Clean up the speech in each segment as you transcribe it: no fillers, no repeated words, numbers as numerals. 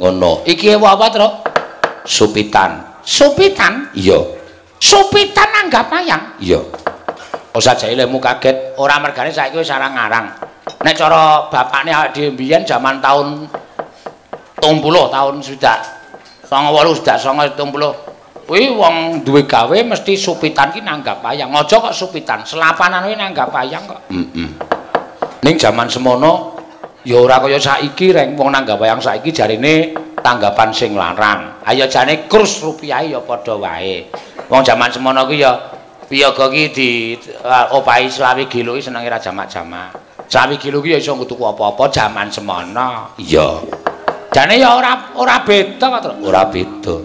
Ngono. Iki ewa apa, Truk? Supitan. Supitan? Iya. Supitan nanggap wayang? Iya. Ora jae lemu kaget, ora mergane saiki wis arang-arang. Nek cara bapakne awake dhewe mbiyen jaman taun 70 tahun sudah 98 sudah 970 kuwi wong duwe gawe mesti supitan ki nanggap wayang. Aja kok supitan, selapanan kuwi nanggap wayang kok. Heeh. Ning jaman semono ya ora kaya saiki reng wong nanggap wayang saiki jarine tanggapan sing larang. Ayo jane kurs rupiah ya padha wae. Wong jaman semono ki ya piyaga ki di opahi selawi gilo ki senenge ra jamak-jamak. Selawi gilo ki ya iso tuku apa-apa jaman semono. Iya. Jane ya ora beda kok, Truk. Ora beda.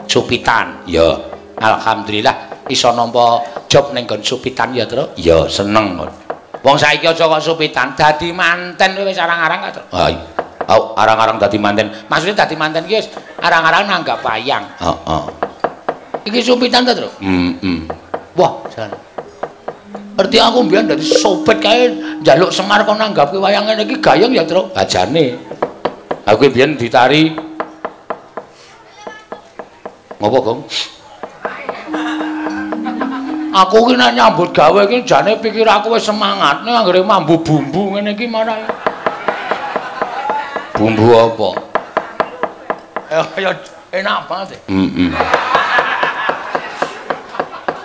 Supitan, ya. Alhamdulillah iso nampa job ning nggon Supitan ya, Truk. Ya, seneng kon. Wong saiki aja kok Supitan, dadi manten wis arang-arang kok, Truk. Ha iya. Oh, arang-arang dadi manten. Maksudnya dadi manten ki wis arang-arang nanggap wayang. Heeh. Iki Supitan ta, Truk? Heeh. Wah, jan. Ngerti aku mbiyen dadi sopet kae njaluk Semar kon nanggapke wayang ngene iki gayeng ya, Truk. Ha jane. Aku mbiyen ditari ngopo, Gong? Aku ki nek nyambut gawe iki jane pikir aku wis semangat nek anggere mambu bumbu ngene iki marah. Bumbu apa? Ya enak banget. Heeh.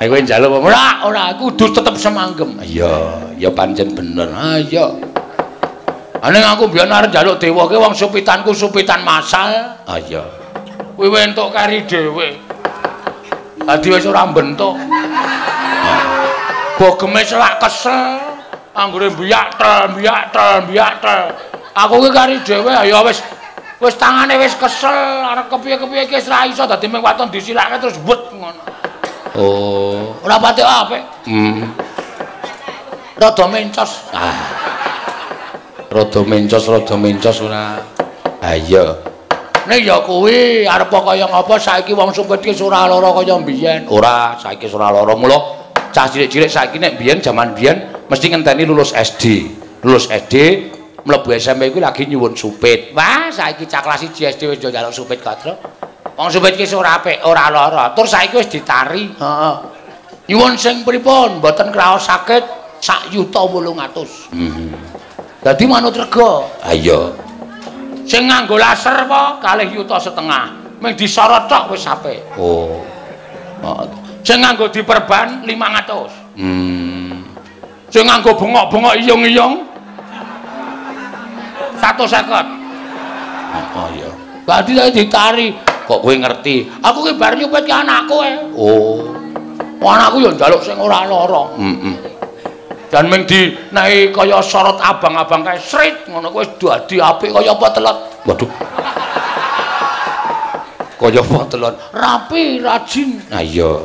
Nek kowe njaluk apa? Ora, ora, kudu tetep semanggem. Iya, ya pancen bener. Ha iya. Ning aku mbiyen arep njaluk dewa ki wong supitanku supitan masal. Ha iya. Kuwi entuk kari dhewe. Dadi wis ora mbentuk. Bogeme selak kesel, anggere mbiyak tel, mbiyak tel, mbiyak tel. Aku ki kari dhewe ya wis wis tangane wis kesel, arep kepiye-kepiye iki wis ra iso dadi mung waton disilake terus wet ngono. Oh, ora pati apik. Heeh. Rada mencos. Ah. Rada mencos ora. Ha iya. Ning ya kuwi arep kaya ngapa saiki wong supit ki ora lara kaya mbiyen. Ora, saiki ora lara. Mula cah cilik-cilik saiki nek mbiyen jaman mbiyen mesti ngenteni lulus SD. Lulus SD mlebu SMP kuwi lagi nyuwun supit. Wah, saiki cah kelas 1 SD wis njaluk supit kok, Truk. Wong supit ki ora apik, ora lara. Tur saiki wis ditari. Heeh. Nyuwun sing pripun? Mboten kraos sakit 1.800.000. Heeh. Dadi manut rega. Ha iya. Sing nganggo laser apa 2,5 juta. Mung disorot tok wis apik. Oh. Heeh. Sing nganggo diperban 500. Sing nganggo bengok-bengok iyung-iyung 150. Oh iya. Dadi ditari. Kok kowe ngerti? Aku ki bar nyupit ki anakku e. Oh. Anakku ya njaluk sing ora lara. Heeh. Dan mung dinehi kaya sorot abang-abang kae srit ngono kuwi wis dadi apik kaya apa telot. Waduh. Kaya apa telot? Rapi, rajin. Ha iya.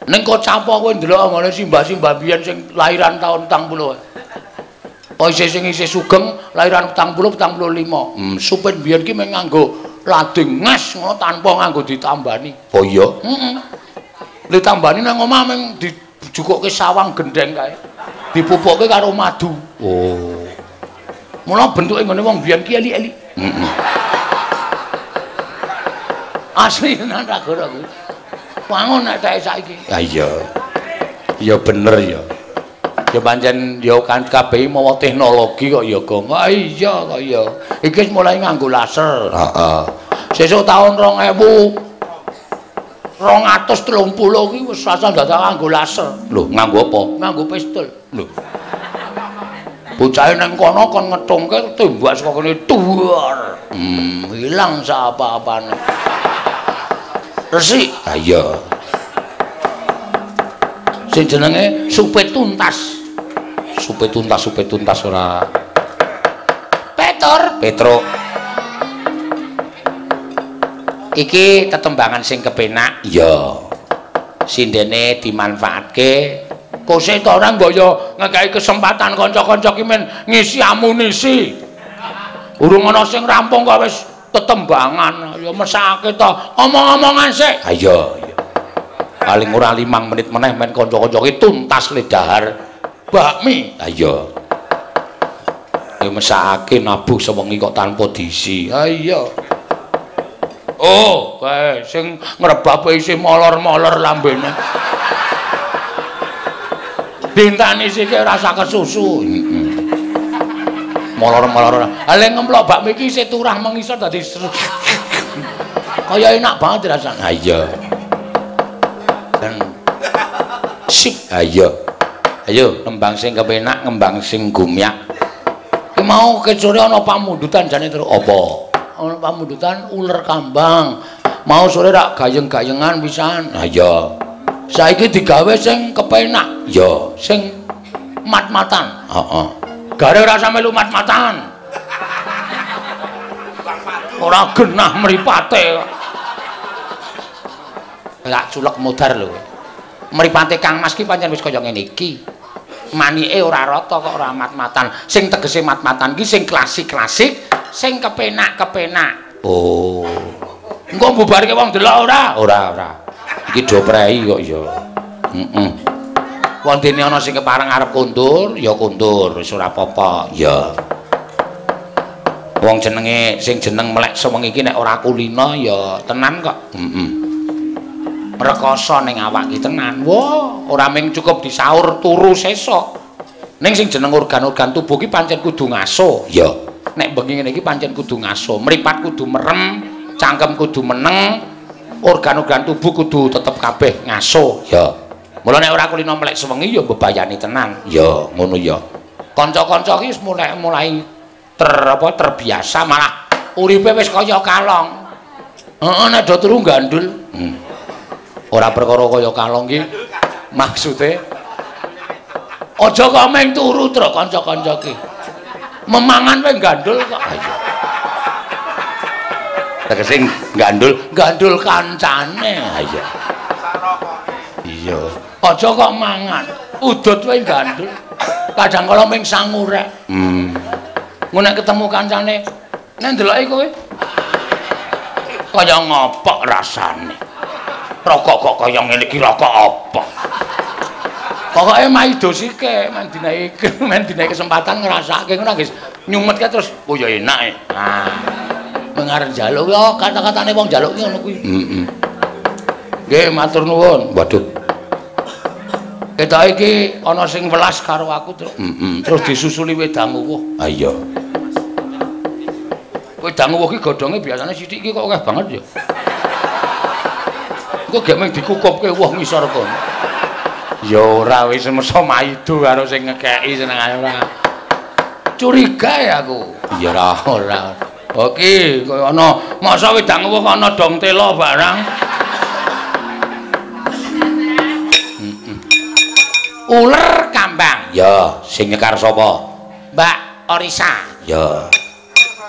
Ning kok campo kowe ndelok ngene simbah-simbah biyen sing lahiran taun 40. Oh isih sing isih sugeng lahiran 40 45. Supit biyen ki mung nganggo lading nges ngono tanpa nganggo ditambani. Oh iya. Heeh. Ditambani nang omah mung dijukukke sawang gendheng kae. Dipupukke karo madu. Oh. Mula bentuke ngene wong biyen ki eli-eli. Heeh. Asli tenan ra goro kuwi. Wangun nek teke saiki. Ha iya. Ya bener ya. Ya pancen ya kan kabeh mawa teknologi kok ya, Gong. Ha iya kok ya. Iki wis mulai nganggo laser. Heeh. Sesuk taun 2230 ki wis asal dadak nganggo laser. Lho, nganggo apa? Nganggo pistol. Lho. Bocahe nang kono kon ngetungke tembak saka kene duar. Ilang sak apa-apane. Resik. Ha iya. Sing jenenge supit tuntas. Supit tuntas ora. Petor, Petruk. Iki tetembangan sing kepenak. Iya. Sindene dimanfaatke. Kose to ora mbok yo ngekeki kesempatan kanca-kanca ki men ngisi amunisi. Urung ana sing rampung kok wis tetembangan. Ya mesake to. Omong-omongan sik. Ha iya, iya. Paling ora 5 menit meneh men kanca-kanca ki tuntas le dahar bakmi. Ha iya. Ya mesakake nabuh sewengi kok tanpa diisi. Ha iya. Oh, kae sing ngrebape isih molor-molor lambene. Dintani sike ora usah kesusu. Heeh. Molor-molor. Ha le ngemplok bakmi iki isih turah mengisor dadi kaya enak banget rasane. Ha iya. Dan sip. Ha iya. Ayo nembang sing kepenak, ngembang sing gumyak. Ki mau sore ana pamundutan jane terus apa? Ana pamundutan uler kambang. Mau sore rak gayeng-gayengan pisan. Ha iya. Saiki digawe sing kepenak. Ya, sing mat-matan. Heeh. Gare ora sampe melu mat-matan. Ora genah mripate. Lak culek modar lho. Mripate Kang Mas ki pancen wis kaya ngene iki. Manike ora rata kok ora mat-matan. Sing tegese mat-matan ki sing klasik-klasik, sing kepenak-kepenak. Oh. Engko mbubarke wong delok ora? Ora, ora. Iki do prei kok ya. Heeh. Wondene ana sing kepareng arep kondur, ya kondur, wis ora apa-apa. Ya. Wong jenenge sing jeneng melek sewengi iki nek ora kulina ya tenan kok. Heeh. Rekoso ning awak ki tenan. Wah, ora mung cukup disaur turu sesuk. Ning sing jeneng organ-organ tubuh ki pancen kudu ngaso. Ya. Nek bengi ngene iki pancen kudu ngaso, mripat kudu merem, cangkem kudu meneng, organ-organ tubuh kudu tetep kabeh ngaso. Ya. Mula nek ora kulina melek sewengi ya mbebayani tenan. Ya, ngono ya. Kanca-kanca ki wis mulai terbiasa malah uripe wis kaya kalong. Heeh, nek do turu gandul. Ora perkara kaya kalong ki maksude aja kok meng turu truk kanca-kanca ki. Memangan wae gandul kok. Ha iya. Tegese gandul, gandul kancane. Ha iya. Iya. Aja kok mangan, udut wae gandul. Kadang kala ming sangu rek. Engko nek ketemu kancane, nek ndeloki kowe kaya ngopok rasane. Rokok kok kaya ngene iki rokok apa? Pokoke maido sike, men dinaiki kesempatan ngrasake ngono guys. Nyumet kae terus, oh ya enak e. Nah, mengarep njaluk ya kata-katane wong njaluk ki ngono kuwi. Heeh. Nggih, matur nuwun. Waduh. Ketok iki ana sing welas karo aku terus. Heeh. Terus disusuli wedang uwuh. Ha iya. Wedang uwuh ki godhonge biasane sithik iki kok akeh banget ya. Engko gek mung dikukupke uwuh ngisor kono. Ya ora wis meso maido karo sing ngekeki senengane ora. Curiga ya aku. Ya ora ora. Oke, kaya ana masa wedang uwuh ana dong telo barang. Uler kambang. Ya, sing nyekar sapa? Mbak Orisa. Ya.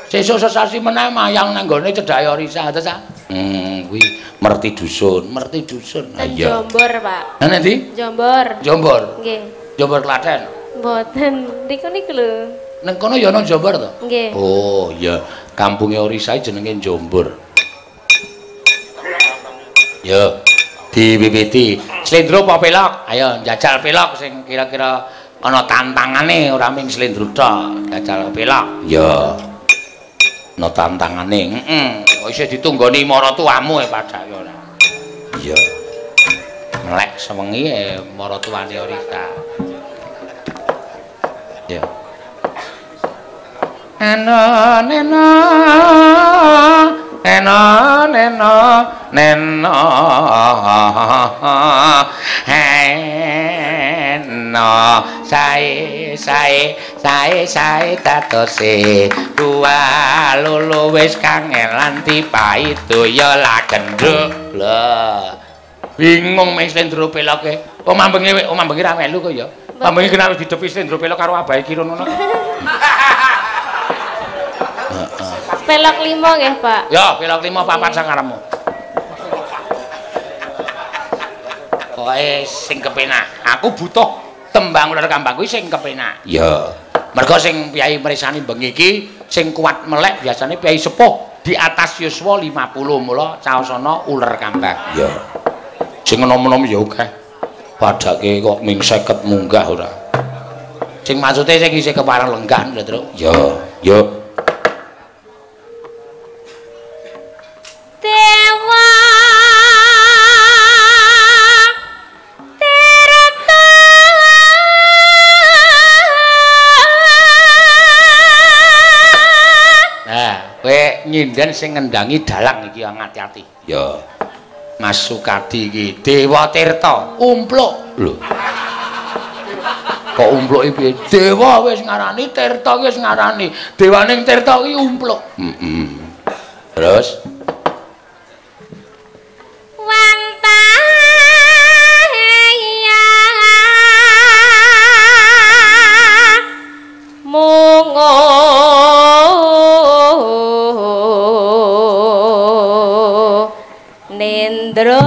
Sesuk sesasi meneh mayang nang nggone cedhake Orisa, ta, Cak? Kuwi merti dusun, merti dusun. Ha iya. Jombor, Pak. Nang endi? Jombor. Jombor. Nggih. Jombor Klaten. Mboten, niku niku lho. Nang kono ya ana Jombor to? Nggih. Oh, iya. Kampunge Orisa jenenge Jombor. Ya. Diwiwiti. Slendro apa pelok? Ayo njajal pelok sing kira-kira ana tantangane ora mung slendro tok, jajal pelok. Ya. Ana tantangane. Heeh. Kok isih ditunggoni maratuwamu e padake ora. Iya. Melek sewengi e maratuwane Orisa. Ya. Eno neno neno neno neno eno sae sae sae sae dadose dua lolo wis kangelan dipaido ya la gendhuk. Lha bingung meng slendro peloke. Oh mambengi, oh mambengi ra melu kok ya. Mambengi kena wis didepi slendro pelok karo abahe Kirun ngono. Pelok 5 nggih, Pak. Ya, pelok 5 papat sakarepmu. Pokoke sing kepenak. Aku butuh tembang uler kambang kuwi sing kepenak. Ya. Mergo sing piyai mresani bengi iki sing kuat melek biasane piyai sepuh di atas yuswa 50 mula caosana uler kambang. Ya. Sing enom-enom ya akeh. Padake kok ming 50 munggah ora. Sing maksude sing isih kepareng lenggah lho, Truk. Ya, ya. Dewa Tirta. Nah, kowe nyinden sing ngendangi dalang iki ati-ati. Ya. Mas Sukadi iki Dewa Tirta, umpluk. Lho. Kok umpluke piye? Dewa wis ngarani, Tirta wis ngarani. Dewaning Tirta iki umpluk. Heeh. Terus wantaya mungo nindra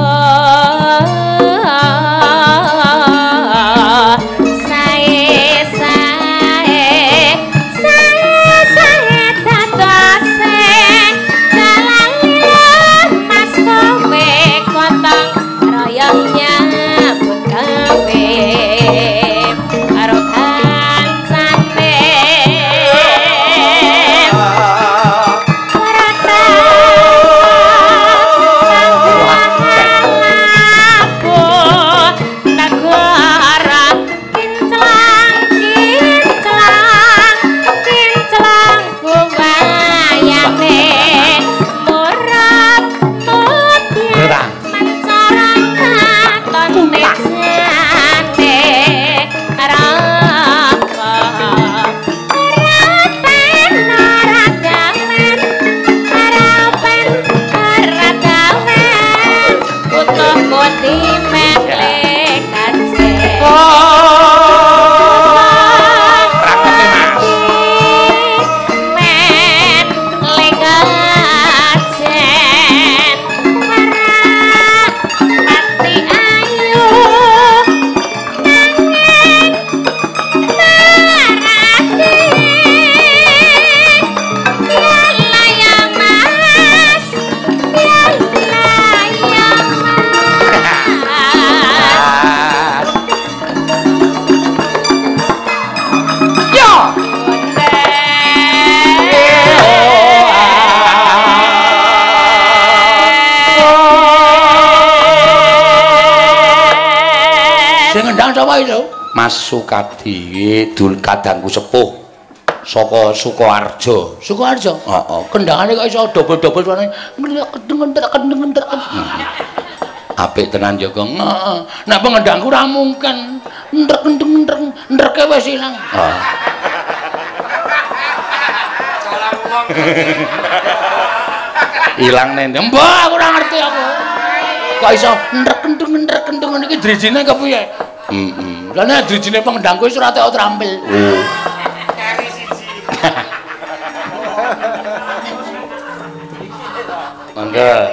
Mas Sukadi dul kadangku sepuh saka Sukoharjo. Sukoharjo? Heeh. Kendangane kok iso dobel-dobel suarane. Apik tenan ya, Gong. Heeh. Nek pengendangku ora mungkin. Ndrek-ndrek ndreke wis ilang. Heeh. Ilang nende. Mbah, aku ora ngerti aku. Kok iso ndrek-ndrek ndrek iki drijine kepiye? Heeh. Lah nek drijine pengendangku wis ora tau trampil. Oh. Kari siji. Mangga.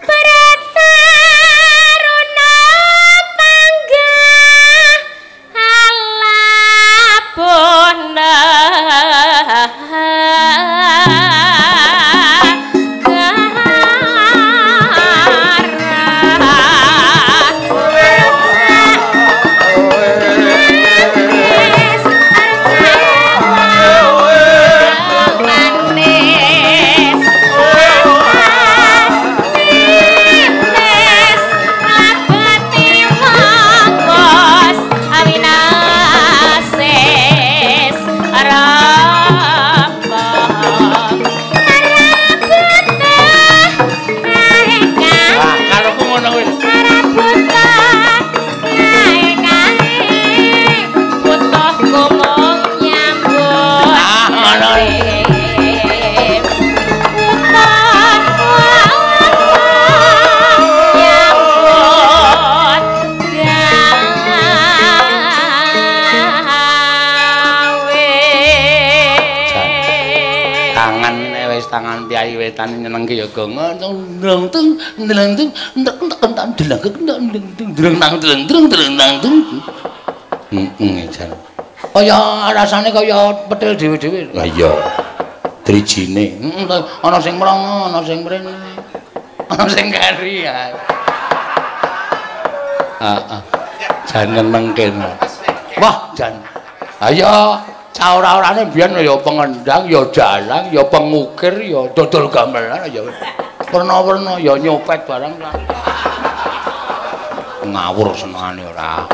Prataruna panggah alabona. Tangan piyayi wetan nyenengke ya gong ndeng teng ndeng teng ndeng teng ndeng ndeng ndeng ndeng ndeng ndeng ndeng. Heeh jan. Kaya rasane kaya petil dhewe-dhewe. Lah iya. Drijine. Heeh ana sing mrono, ana sing mrene. Ana sing keri ya. Heeh. Jan nyenengke. Wah, jan. Ayo cah ora-orane biyen ya pengendang, ya dalang, ya pengukir, ya dodol gamelan ya. Werna-werna ya nyopet barang. Ngawur senengane ora.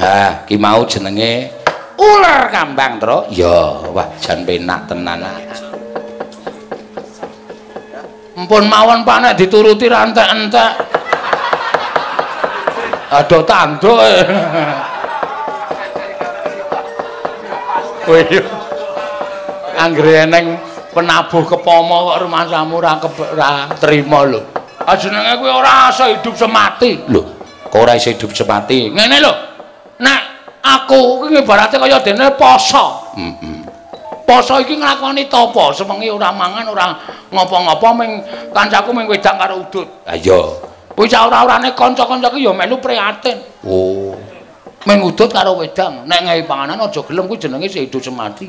Ha, ki mau jenenge uler kambang, Tru. Ya, wah jan penak tenan. Empun mawon Pak nek dituruti ra entek-entek. Aduh tanduk. Kowe anggere eneng penabuh kepomo kok rumangsamu ora trima lho. Jenenge kuwi ora iso hidup semati. Lho, kok ora iso hidup semati? Ngene lho. Nek aku iki ibarate kaya dene poso. Heeh. Poso iki nglakoni tapa, sewengi ora mangan, ora ngopo-ngopo ming kancaku ming wedang karo udut. Ha iya. Kuwi cah ora-orane kanca-kanca ki ya melu prihatin. Oh. Ming udut karo wedang, nek ngehi panganan aja gelem kuwi jenenge hidup semati.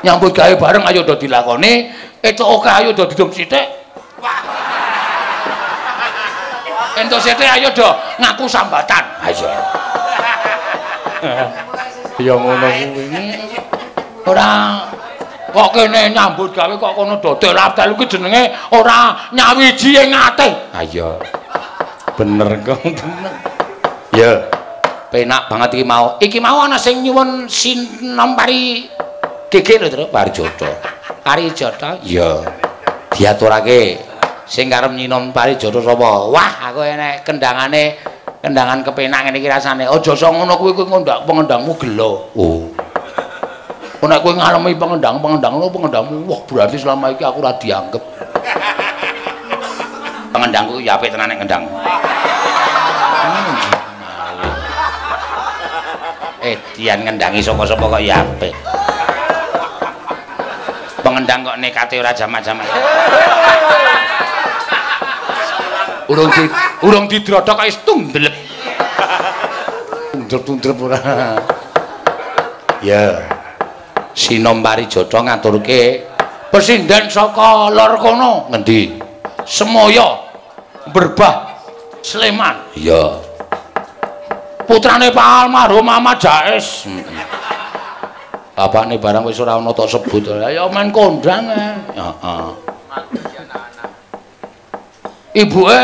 Nyambut gawe bareng ayo do dilakoni, entuk oke ayo do didum sithik. Entuk sithik ayo do ngaku sambatan. Ha iya. Ya ngono kuwi. Ora kok kene nyambut gawe kok kono do telap-telap kuwi jenenge ora nyawiji ing ati. Ha iya. Bener kok bener. Ya. Penak banget iki mau. Iki mau ana sing nyuwun sinom pari gege lho, Tru, Parijata. Parijata? Iya. Diaturake sing karep nyinom Parijata sapa? Wah, aku enek kendangane, kendangan kepenak ngene iki rasane. Aja sok ngono kuwi kuwi ngondak pengendangmu gelo. Oh. Nek kowe ngalemi pengendang-pengendang ngono pengendangmu, wah berarti selama iki aku ora dianggep. Pengendangku ya apik tenan nek ngendang. Dian ngendangi sapa-sapa kok ya apik. Pengendang kok nekate ora jamak-jamak. Urung didrodhok wis tundlep. Tundrep-tundrep ora. Ya. Sinom Parijata ngaturke pesinden saka lor kono. Ngendi? Semoyo Berbah Sleman. Iya. Putrane Pak almarhum Ahmad Jais. Bapakne barang wis ora ana tok sebut. Ya men kondang. Heeh. Ibuke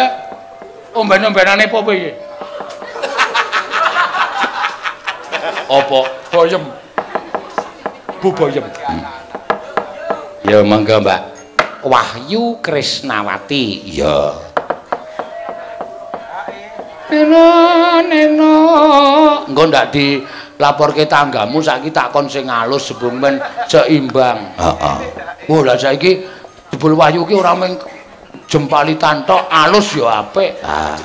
omben-ombenane apa piye? Apa? Boyem. Bu Boyem. Ya monggo, Mbak. Wahyu Krisnawati. Iya. Neno neno. Engko ndak dilaporke tanggamu saiki tak kon sing alus jebul men seimbang. Heeh. Oh lah saiki jebul Wahyu ki ora mung jempalitan tok, alus ya apik. Ah.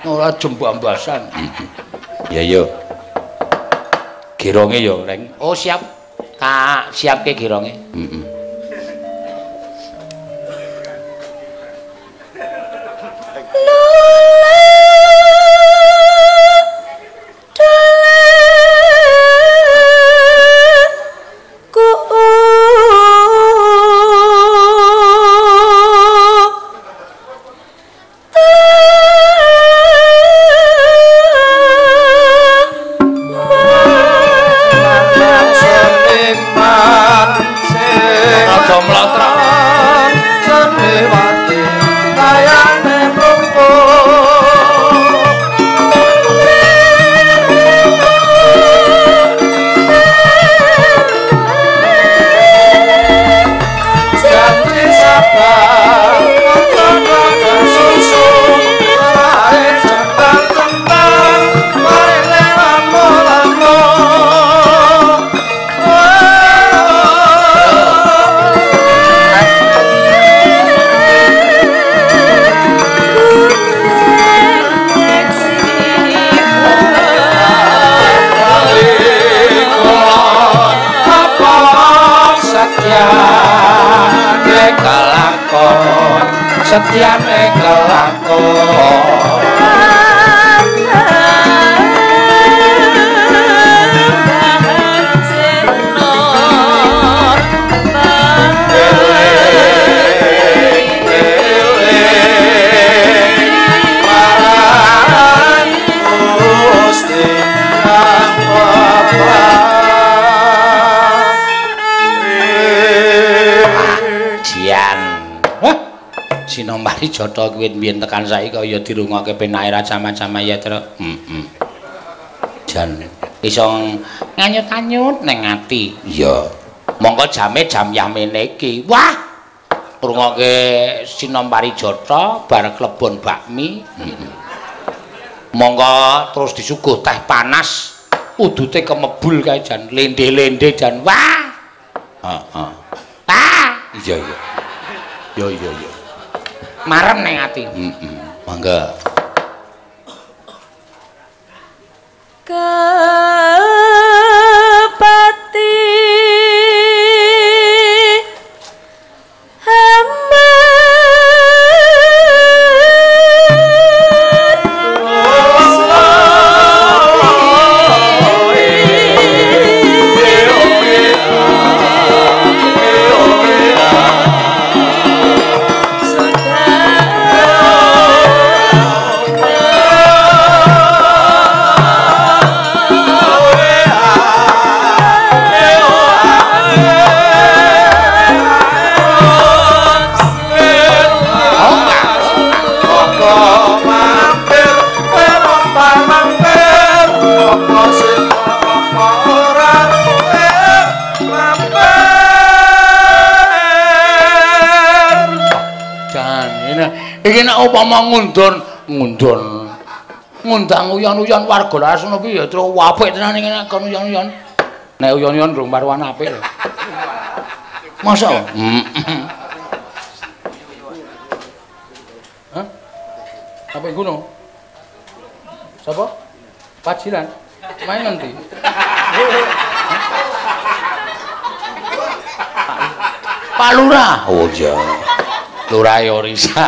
Ora jembambasan. Ya yo. Gironge yo, Reng. Oh siap. Tak siapke gironge. Heeh. Setyane kelakon eling eling marang Sinom Parijata kuwi mbiyen tekan saiki kaya dirungokke penake ra jama-jama ya, Tru. Heeh. Jan iso nganyut-anyut ning ati. Iya. Mongko jame jam yahmene iki. Wah. Ngrungokke Sinom Parijata bar klebon bakmi. Heeh. Mongko terus disuguh teh panas, udute kemebul kae jan lende-lende jan. Wah. Heeh. Ah, iya iya. Yo iya iya. Marem ning ati. Heeh. Mangga. Kepati Iki nek upama ngundon ngundang uyon-uyon warga laras ngono kuwi ya terus apik tenan iki nek kon uyon-uyon. Nek uyon-uyon rung paruan apik lho. Masa? Heeh. Hah? Apa ngono? Sapa? Pajilan. Main ngendi? Pak Lurah. Oh iya. Lurah Yorisa.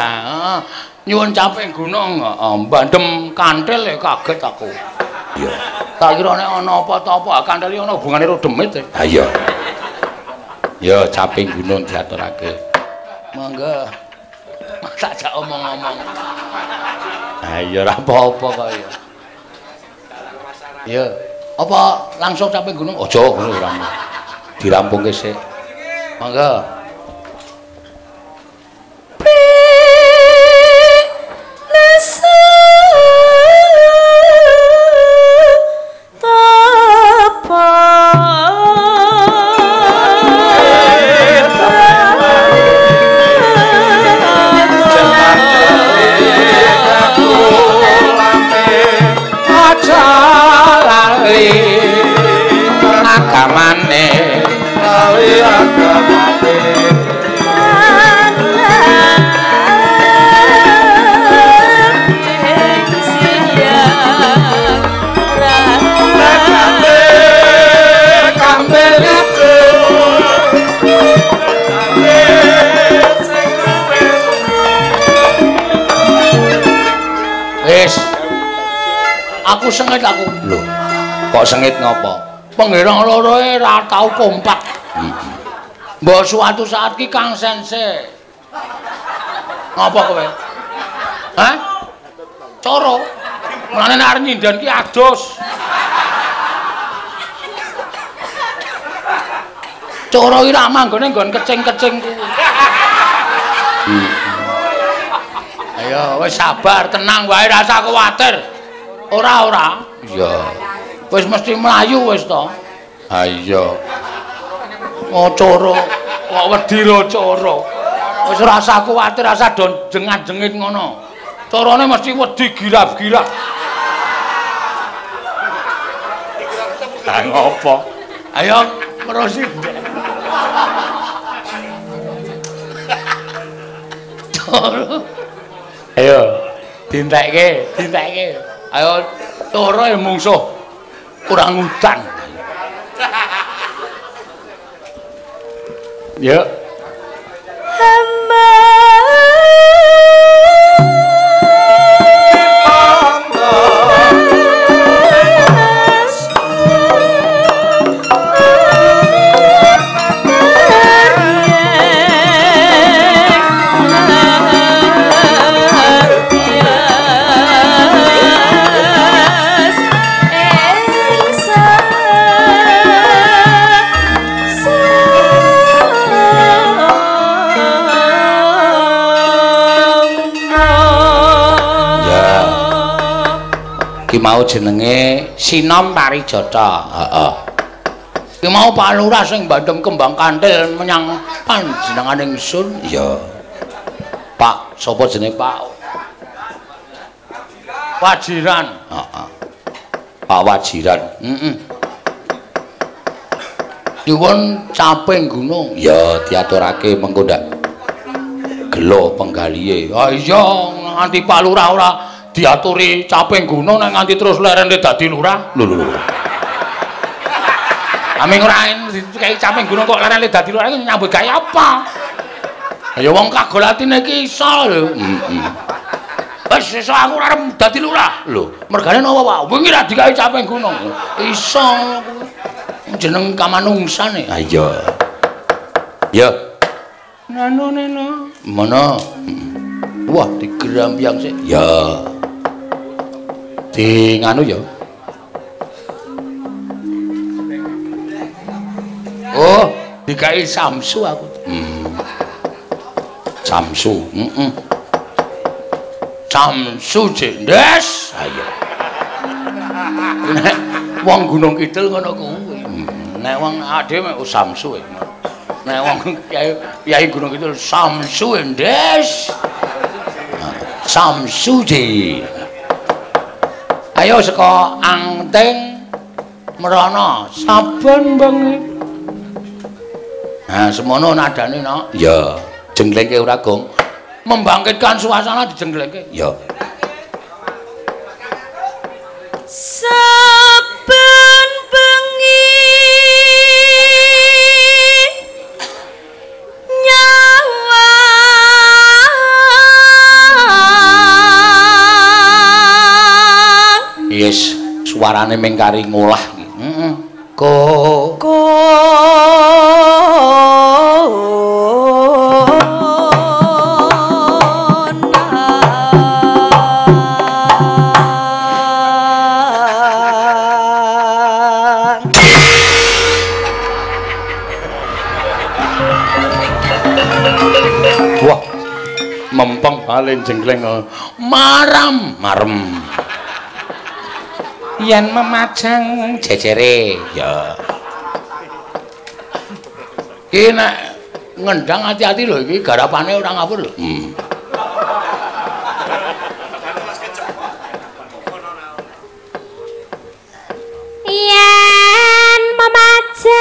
Nyuwun capek gunung, bandem kantil ya kaget aku. Iya. Tak kira nek ana apa ta apa kantil ana hubungane karo demit. Ha iya. Ya caping gunung diaturake. Monggo. Tak jak omong-omong. Ha iya ora apa-apa kok ya. Ya, apa langsung caping gunung? Aja ngono ora. Dirampungke sik. Monggo. Agamane lali agamane wis aku sengit aku lho kok sengit ngopo? Penggerang loro e ra tau kompak. Mbok suatu saat ki Kang Sense. Ngopo kowe? Hah? Coro. Mulane nek arep nyindhen ki adus. Coro ki ra manggone nggon kecing-kecing kuwi. Ayo wis sabar, tenang wae rasa kuwatir. Ora ora. Iya. Wis mesti mlayu wis to. Ha iya. Oh coro, kok wedi ro coro. Wis rasa kuwatir, rasa don jengat-jengit ngono. Corone mesti wedi girap-girap. Lah ngopo? Ayo merosi. Coro. Ayo dintekke, dintekke. Ayo coro e mungsuh. Kurang hutan. Ya. Hamba Mau jenenge Sinom Parijata. Heeh. Ki mau Pak Lurah sing bandhem kembang kantil menyang panjenengan ingsun. Iya. Pak, sapa jenenge Pak? Wajiran. Heeh. Pak Wajiran. Heeh. Nyuwun caping gunung. Ya diaturake mengko ndak gelo penggalihe. Ha iya, nganti Pak Lurah ora diaturi caping gunung nek nganti terus lerene dadi lurah. Lho lho lho. Aming ora dikeki caping gunung kok lerene dadi lurah iki nyambut gawe apa? Ya wong kagolatine iki iso lho. Heeh. Wis iso aku ora arep dadi lurah. Lho, mergane napa, Pak? Wingi ra dikeki caping gunung. Iso jeneng kamanungsane. Ha iya. Ya. Nano neno. Mana? Wah, digerambyang sik. Ya. Di nganu ya. Oh, dikai Samsu aku. Samsu, heeh. Samsu jendes. Ha iya. Nek wong Gunung Kidul ngono kuwi. Nek wong ade mek Samsu. Nek wong Kyai Gunung Kidul Samsu endes. Samsu ji. Ayo saka Angting mrana saben bengi. Nah, semono nadane no. Ya, jenglengke ora, Gong. Membangkitkan suasana dijenglengke. Ya. Saben bengi nyawang. Yes, suarane mengkari ngolah iki. Heeh. Ko ko Wah, mempeng balen jenggleng maram marem. Yen memajang jejere ya. Iki nek ngendang hati-hati lho iki garapane ora ngawur lho. Yen memajang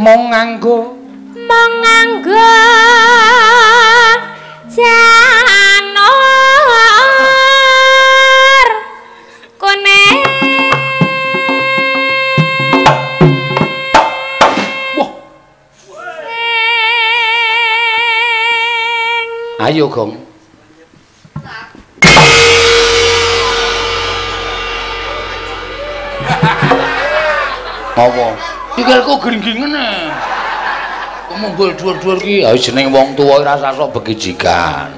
mung nganggo janur kuning. Wah. Ayo, Gong. Apa? Sikilku gringgingen e. Kok mumbul dhuwur-dhuwur ki? Ha jeneng wong tuwa ora sasok begijikan.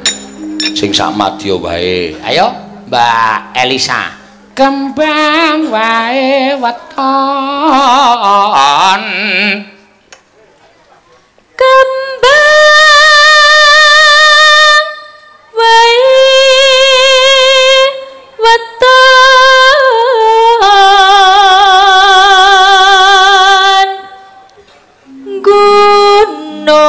Sing sak madya wae. Ayo, Mbak Elisa. Kembang wae weton. Kembang wae weton guna.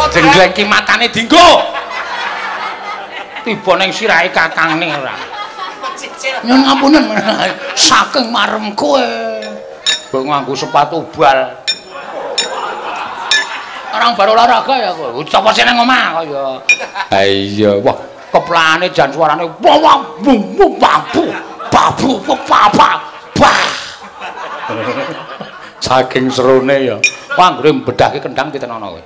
Jenggleng ki matane dinggo. Tiba ning sirahe kakangne ora. Nyun ngapunten saking marem kowe. Mbok nganggo sepatu bal. Orang baru olahraga ya kowe. Sapa sing nang omah kaya. Ha iya, wah keplane jan suarane wah wah bum bum babu babu papa bah. Saking serune ya. Wah anggere mbedahke kendang titenono kowe.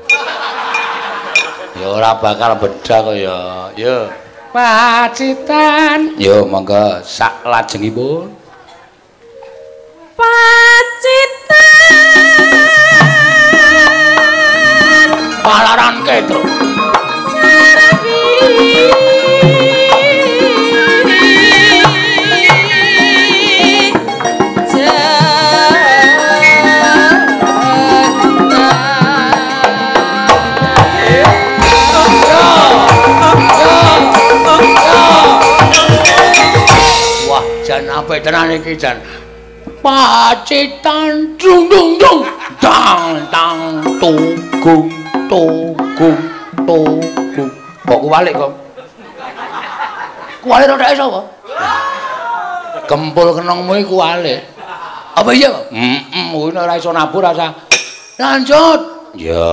Ya ora bakal bedah kok ya. Ya. Pacitan. Ya monggo sak lajengipun. Pacitan. Palaran Ketro. Sarabi. jan apik tenan iki jan. Pacitan dung dung dung dang tang tugung tugung tugung. Kok kuwalik kok? Kuwalik ora iso apa? Gempul kenongmu iki kuwalik. Apa iya? Heeh, kuwi ora iso nabur rasa. Lanjut. Ya.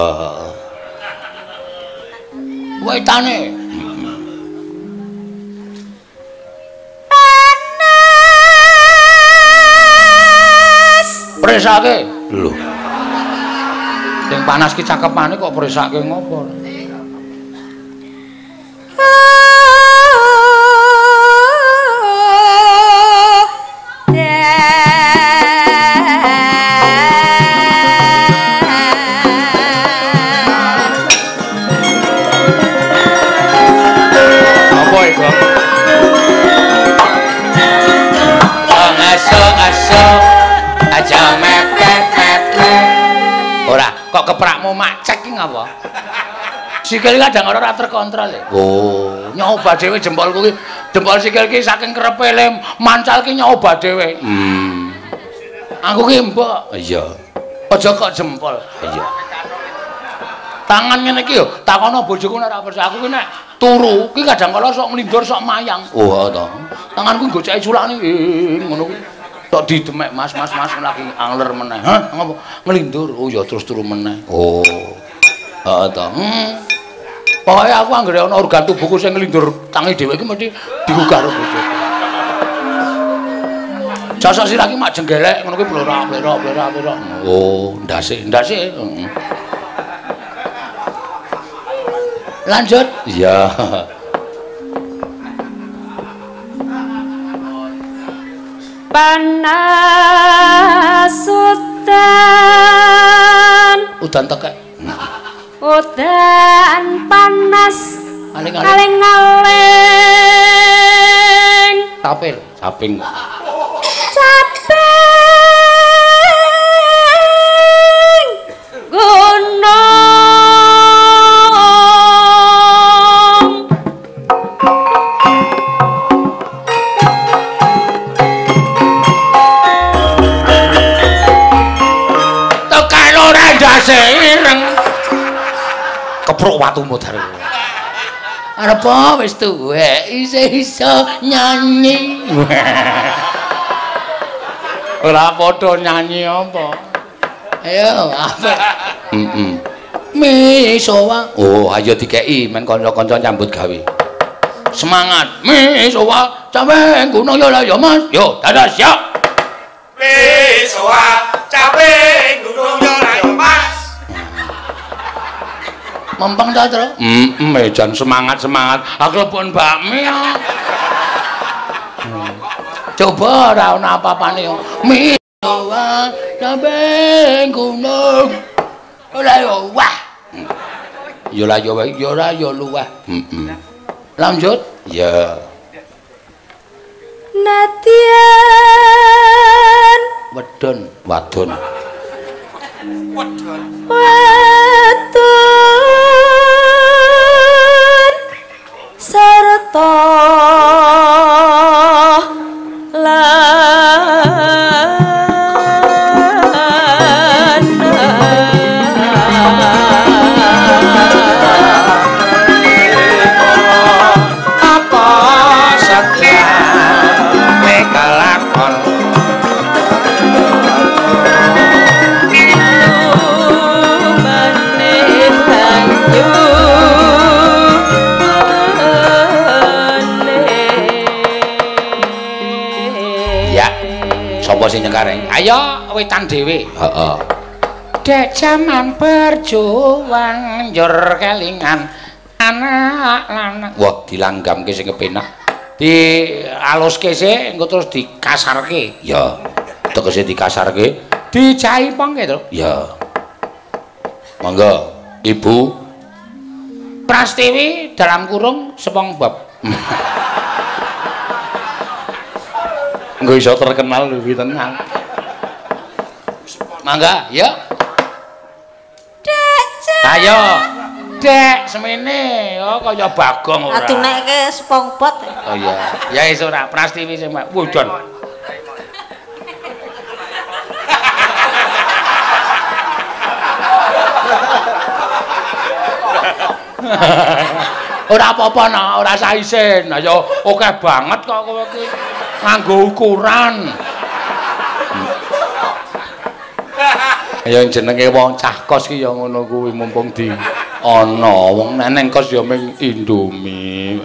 Wetane. Panas. Presake. Lho. Sing panas ki cakepane kok presake ngopo? Apa iku? Aso-aso aja mepet-mepet. Ora, kok keprakmu macek ki ngapa? Sikil kadang ora terkontrol e. Oh, nyoba dhewe jempolku ki. Jempol sikil ki saking kerepe le mancal ki nyoba dhewe. Aku ki mbok. Iya. Aja kok jempol. Iya. Tangan ngene iki yo, takono bojoku nek ora percaya aku ki nek turu ki kadang kala sok nglindur sok mayang. Oh, to. Tanganku goceki culakne ngono kuwi. Tok didemek Mas, Mas, Mas lagi angler meneh. Hah, ngopo? Nglindur. Oh ya terus turu meneh. Oh. Heeh to. Pokoke aku anggere ana organ tubuhku sing nglindur tangi dhewe iki mesti digugah karo bojoku. Sosok sirah ki mak jenggelek ngono kuwi blorak blorok blorok blorok. Oh, ndase, ndase. Lanjut. Iya. Panas udan. Udan tekek. Udan panas. Aling-aling. Tapir, saping. Caping gunung. Tekan ora ndase ireng. Kepruk watu modar. Arep wis tuwek isih iso nyanyi. Ora padha nyanyi apa? Ayo, apik. Heeh. Misowa. Oh, ayo dikeki men kanca-kanca nyambut gawe. Semangat. Misowa, cawe gunung ya lah ya Mas. Yo, dadah siap. Misowa, cawe gunung ya lah ya Mas. Mempeng ta, Tru? Heeh, jan semangat-semangat. Aku klepon bakmi ya. Coba ora ana apa-apane yo. Misowa, cawe gunung. Ora yo wah. Ya lah ya wae, ya ora ya luweh. Heeh. Lanjut. Ya. Nadyan. Wedon, wadon. Wedon. Wadon serta Sapa sing nyekareng? Ayo wetan dhewe. Heeh. Dek jaman berjuang njur kelingan anak lanang. Wah, dilanggamke sing kepenak. Dialuske sik engko terus dikasarke. Ya. Tegese dikasarke, dijaipongke to. Ya. Monggo, Ibu Prastiwi dalam kurung SpongeBob. Engko iso terkenal lebih tenang. Mangga, ya. Dek. Ayo. Dek, semene. Oh, kaya Bagong ora. Aduh nek ke SpongeBob. Oh iya. Ya wis ora Prastiwi sing wujon. Ora apa-apa nak, ora usah isin. Lah ya akeh banget kok kowe iki nganggo ukuran. Ya jenenge wong cah kos ki ya ngono kuwi, mumpung di ana wong neneng kos ya ming Indomie.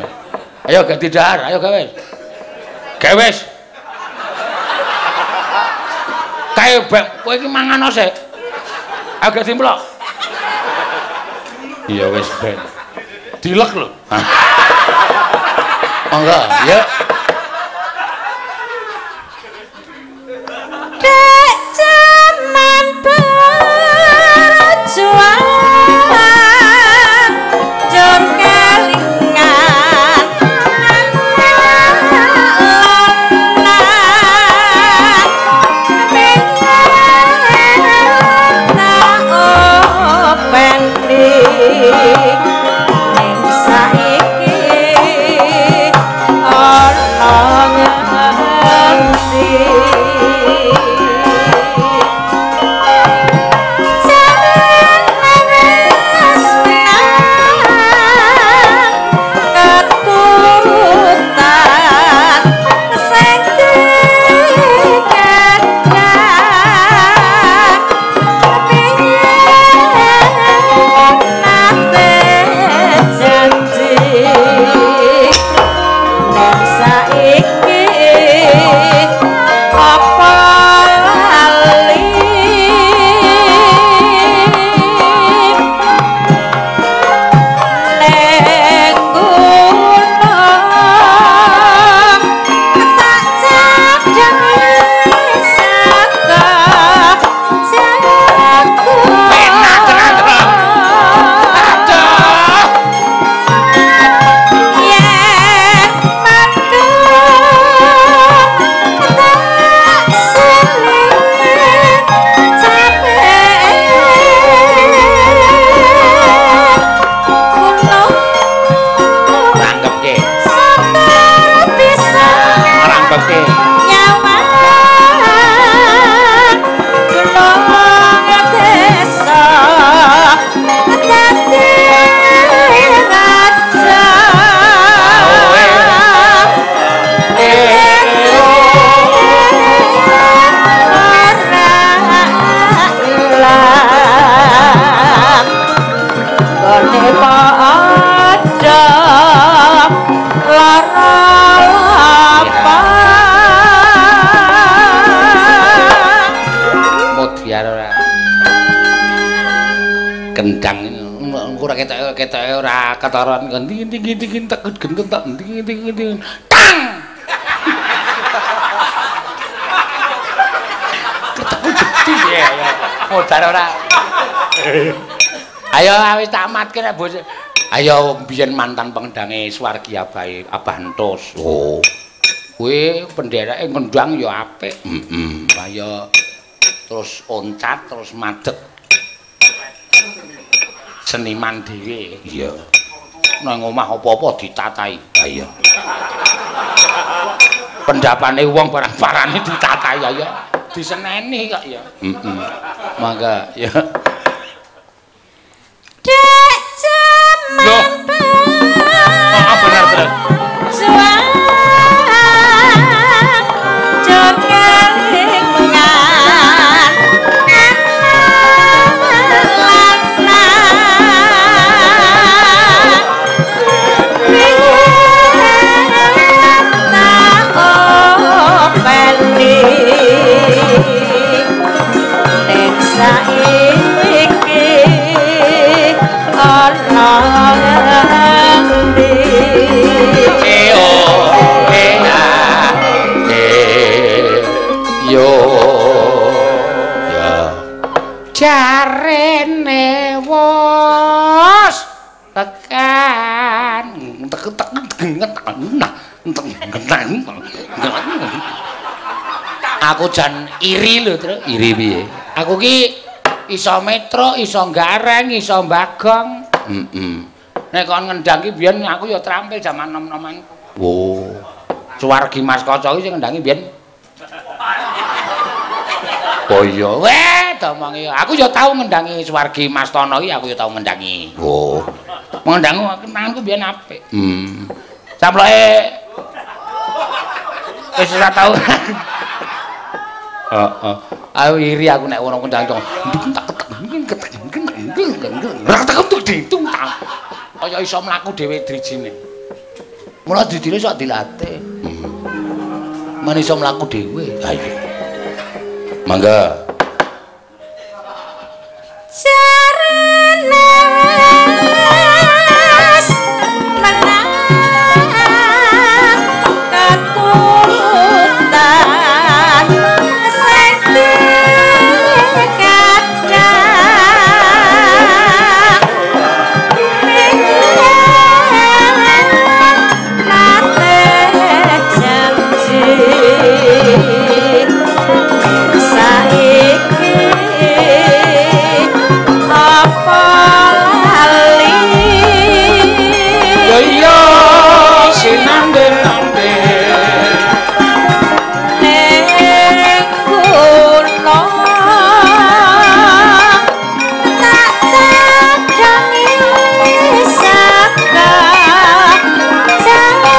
Ayo gak didahar, ayo gawe. Gawe wis. Kae bek kowe iki mangan sik. Ayo gak dimplok. Iya wis ben. Dilek lho. Monggo, yuk. Dek jaman berjuang jur kelingan Kendang engko ora ketoke ora ketaran ngendi-ngendi tek genten tak endi-endi tang keteku gede ya modar ora. Ayo wis tak matke nek bos. Ayo biyen mantan pengendange Swargi Abahe Abah Entus. Oh. Kuwi pendereke ngendang ya apik. Heeh. Ayo terus oncat terus madeg. Seniman dhewe. Iya. Nang omah apa-apa ditatai. Ha iya. Pendapane wong barang parane ditatai ya. Diseneni kok ya. Heeh. Mangga ya. Dek jaman oh, bener terus. Jarene wos tekan aku jan iri lho, Tru. Iri piye? Aku ki iso metro, iso gareng, iso bagong. Heeh. Nek kon ngendang ki biyen aku ya terampil jaman nom-noman. Wo. Suwargi Mas Kaca ki sing ngendangi biyen. Oh iya, weh, domongi. Aku ya tau ngendangi Suwargi Mas Tono iki, aku ya tau ngendangi. Oh. Mengandangku tanganku biyen apik. Caploke wis ora tau. Heeh. Aku iri aku nek ono kendang to. Kaya iso mlaku dhewe drijine. Mula drijine sok dilatih. Men iso mlaku dhewe. Ha iya. Mangga. Jarenes menang keturutan sing dikadang nate janji saiki apa lali Ya iya sinambe-nambe ning kono tak cadangi saka jago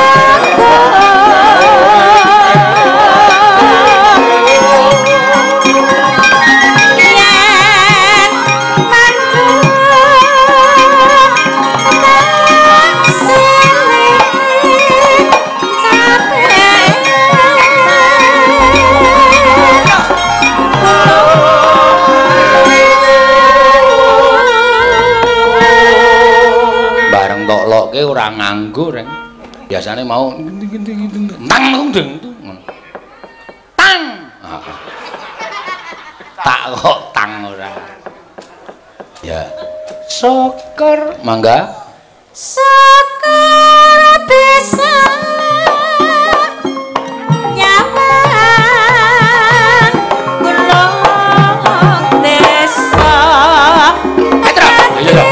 yen mantu tak silih capek. Bareng tok loke ora nganggo reng. Biasane mau tang deng tang. Tak kok tang ora. Ya. Syukur mangga. Syukur bisa nyawang gunung desa. Petra. Iya iya.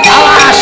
Awas.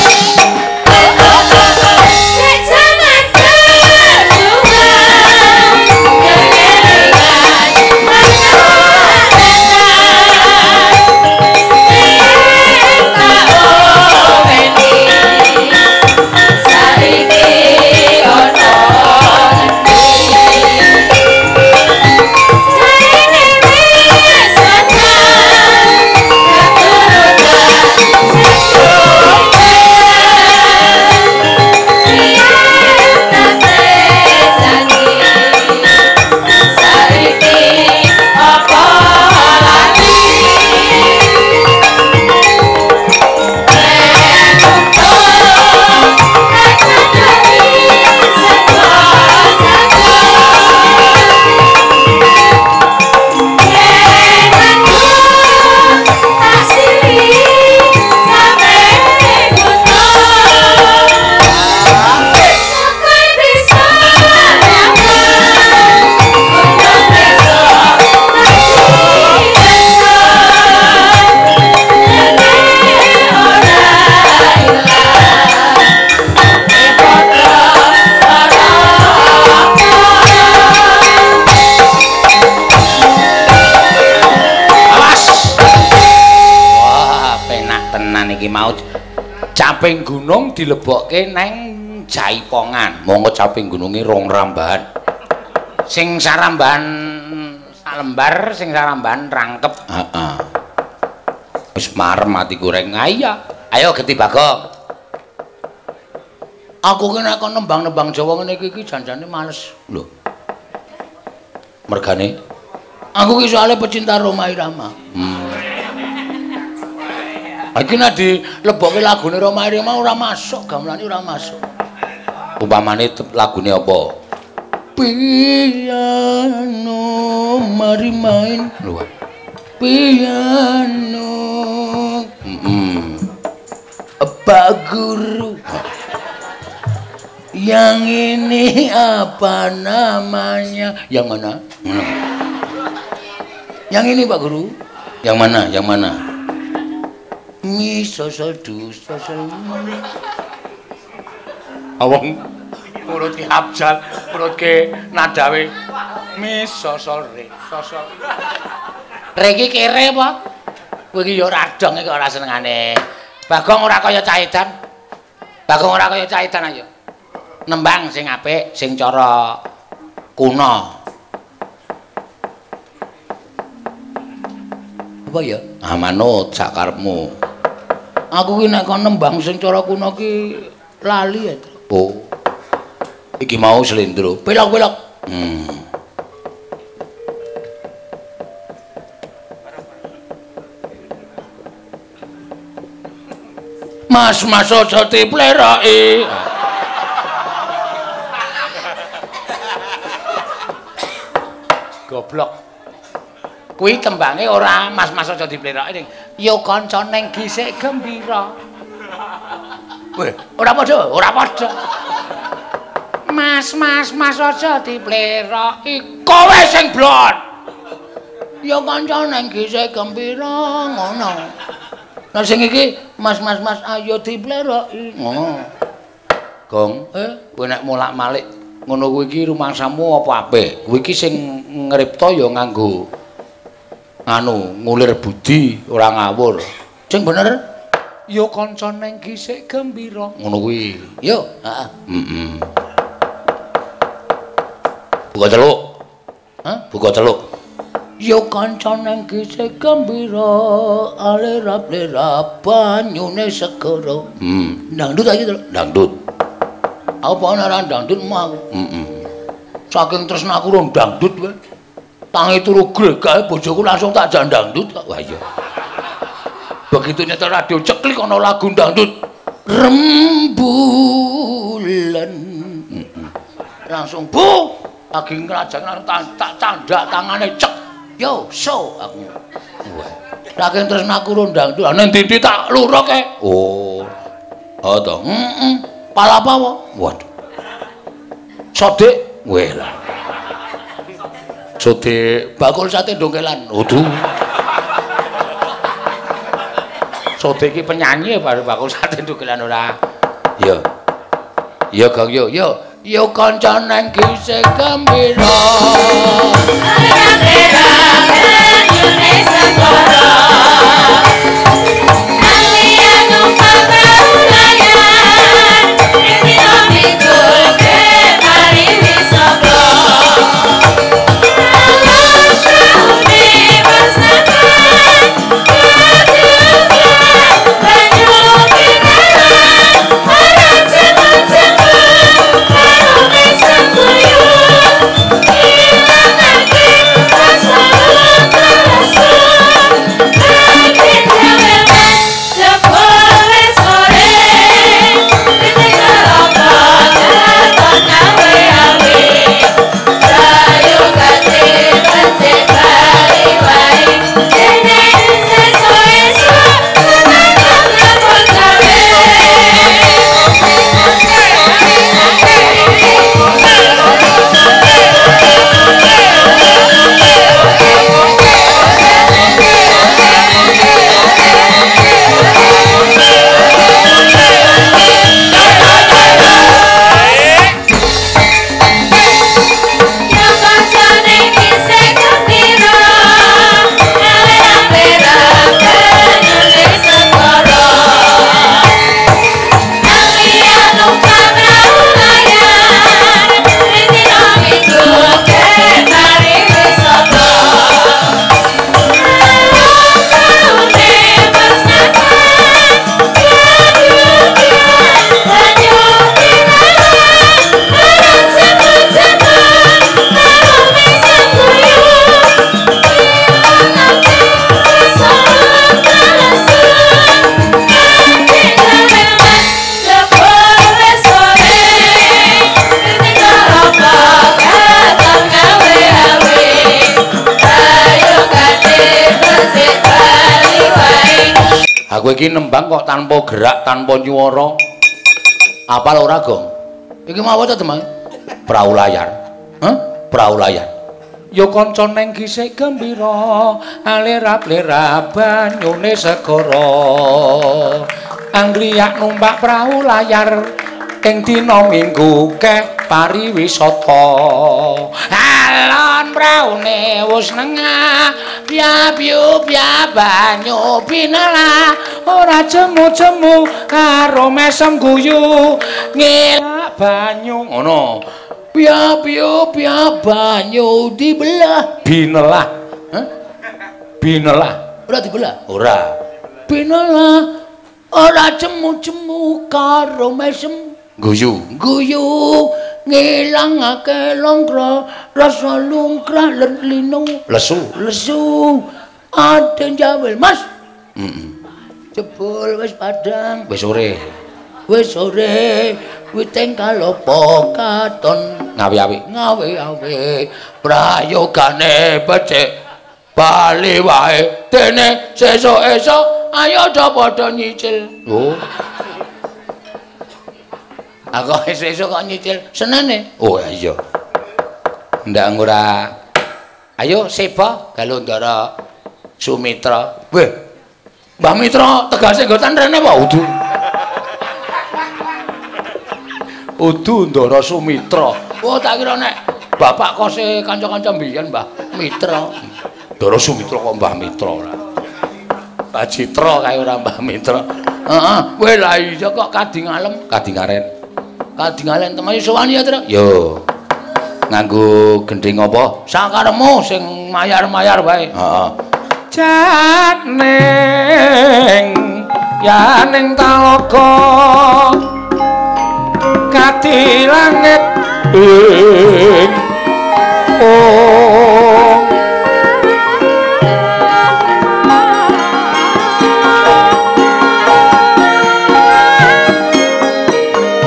Awas. Wah, penak tenan iki mau. Caping gunung dilebokke neng Jaipongan. Monggo caping gununge rong rambahan. Sing sarambahan salembar, sing sarambahan rangkep. Heeh. Wis marem atiku reng. Iya. Ayo geti Bagong. Aku ki nek kon nembang-nembang Jawa ngene iki iki janjane males. Lho. Mergane aku ki soalé pecinta Rhoma Irama. Iki nek dilebokke lagune Rhoma Irama ora masuk, gamelane ora masuk. Umpamane lagune apa? Piano mari main. Lho. Piano. Pak Guru. Yang ini apa namanya? Yang mana? Yang ini Pak Guru. Yang mana? Yang mana? Mi so sol do so sol. Awong nurutke abjad, nurutke nadawe mi so sol re so sol. Re iki kere apa? Kowe iki ya ora dong iki ora senengane. Bagong ora kaya cah edan. Bagong ora kaya cah edan ayo. Nembang sing apik, sing cara kuno. Apa ya? Ah manut sak karepmu. Aku ki nek kon nembang sing cara kuno ki lali ya. Oh. Iki mau slendro. Pelok-pelok. Mas, mas aja dipleroki. Goblok. Kuwi tembange ora mas-mas aja dipleroki ning ya kanca ning gisik gembira. Weh, ora padha, ora padha. Mas, mas, mas aja dipleroki. Kowe sing blon. Ya kanca ning gisik gembira ngono. Lah sing iki mas mas mas ayo dipleroki. Ngono. Gong, kowe nek molak-malik ngono kuwi iki rumangsamu apa apik? Kuwi iki sing ngripta ya nganggo anu ngulir budi ora ngawur. Sing bener ya kanca ning gisik gembira. Ngono kuwi. Yo, heeh. Heeh. Buka celuk. Hah? Buka celuk. Ya kanca nang gisik gembira alirap-lirap banyune segara. Dangdut iki to. Dangdut. Aku pokoke ora dangdut mah aku. Heeh. Saking tresnaku rong dangdut kowe. Tangi turu gregake bojoku langsung tak jak dangdut kok. Wah iya. Begitu nyetel radio ceklik ana lagu dangdut. Rembulan. Langsung bu lagi ngrajang langsung tak candak tangane cek. Yo, so aku. Wah. Saking tresnaku rondang tuh, nang ndi tak luruk e. Oh. Oh to. Heeh. Palapa apa? Waduh. Sodik, weh lah. Sodik bakul sate dongkelan. Waduh. Sodik iki penyanyi baru bakul sate dongkelan ora. Yo. Yo Gong yo yo. Yo kanca nang gisik gembira. Thank you. Lah kowe iki nembang kok tanpa gerak, tanpa nyuwara. Apal ora, Gong? Iki mau ta, Demang? Prau layar. Hah? Prau layar. Ya kanca neng gisik gembira, alirap-lirap banyune segara. Angliyak numpak prau layar ing dina Minggu keh pariwisata. Alon praune wis nengah, piap-piap banyu pinelah, ora jemu-jemu karo mesem guyu ngelak banyu ngono. Piap-piap banyu dibelah, binelah. Hah? Binelah. Ora dibelah? Ora. Binelah ora jemu-jemu karo mesem guyu. Guyu ngilangake longkra rasa lungkrah linu lesu. Lesu ade njawil, Mas. Heeh. Jebul wis padhang, wis sore. Wis sore witing kalopo katon ngawi-awi. Ngawi-awi prayogane becik bali wae dene sesuk esuk ayo do padha nyicil. Oh. Aku esuk-esuk kok nyicil senene. Oh iya. Ndak ora. Ayo seba Galundara Sumitra. Weh. Mbah Mitra tegase nggotan rene apa udu? Udu Ndara Sumitra. Oh tak kira nek bapak kose kanca-kanca mbiyen Mbah Mitra. Ndara Sumitra kok Mbah Mitra ora. Mbah Citra kae ora Mbah Mitra. Heeh. Weh lah iya kok kadingalem, kadingaren. Kadingalen temen sowan ya, Tru? Yo. Nganggo gendhing apa? Sakaremu sing mayar-mayar wae. Heeh. Janing yaning talaga kati langit ing oh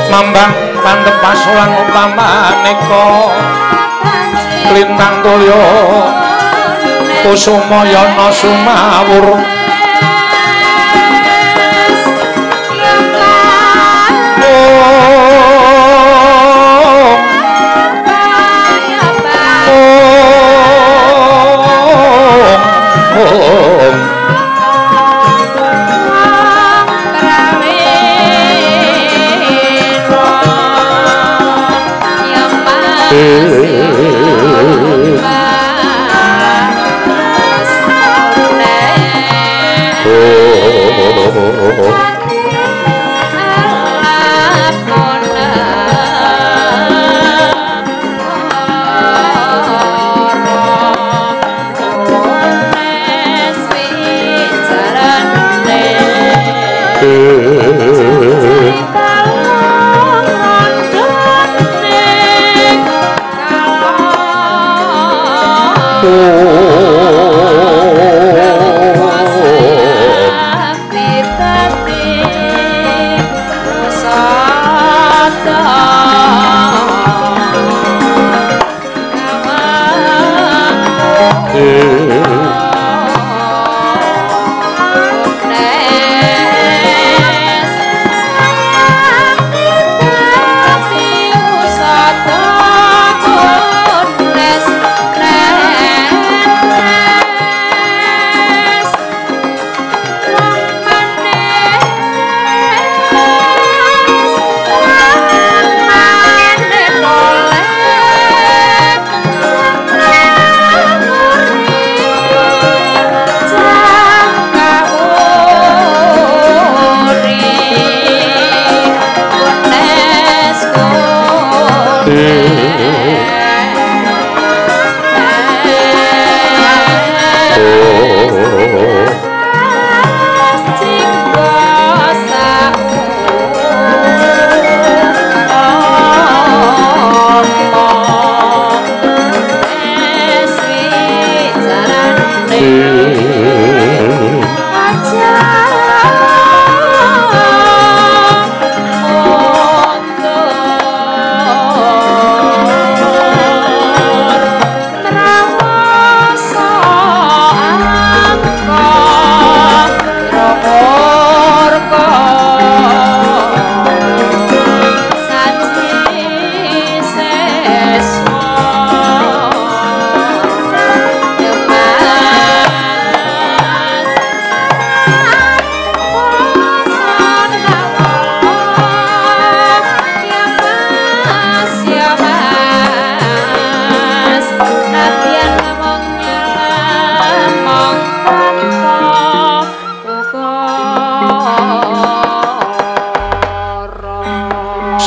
mambang pandep pasulang upamaneka lintang tulya kusumayana sumawur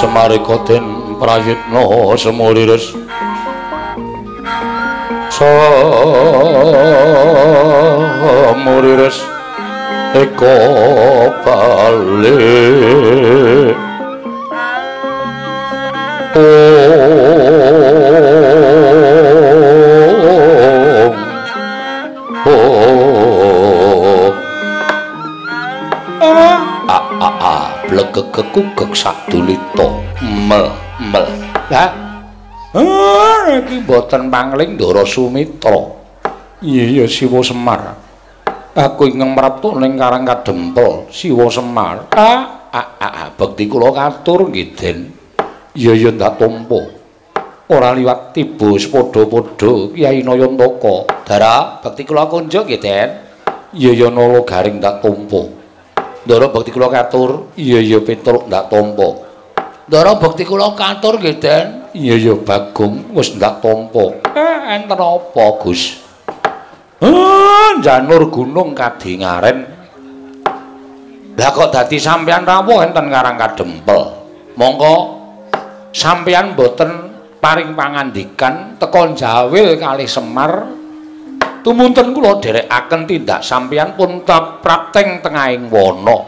Semarika den prayitna semuriris semuriris eka balik. Om om a a a blegegekugek sadulita mel mel. Lah iki mboten pangling Ndara Sumitra. Iya Siwa Semar. Aku ingkang mraptu ning Karang Kadempel Siwa Semar. A a a bekti kula katur nggih Den. Iya iya ndak tampa. Ora liwat tiba sepadha-padha Kyai Nayantaka. Dara bekti kula kunjuk nggih Den. Iya iya Nala Garing ndak tampa. Ndara bekti kula katur. Iya iya Petruk ndak tampa. Ndara bekti kula katur nggih Den. Iya iya Bagong wis ndak tampa. Enten apa Gus? Janur gunung kadingaren. Lah kok dadi sampeyan rawuh enten Karang Kadempel? Mongko sampeyan mboten paring pangandikan teka jawil kalih Semar. Tumunten kula dherekaken tindak sampeyan pun prapteng tengahing wana.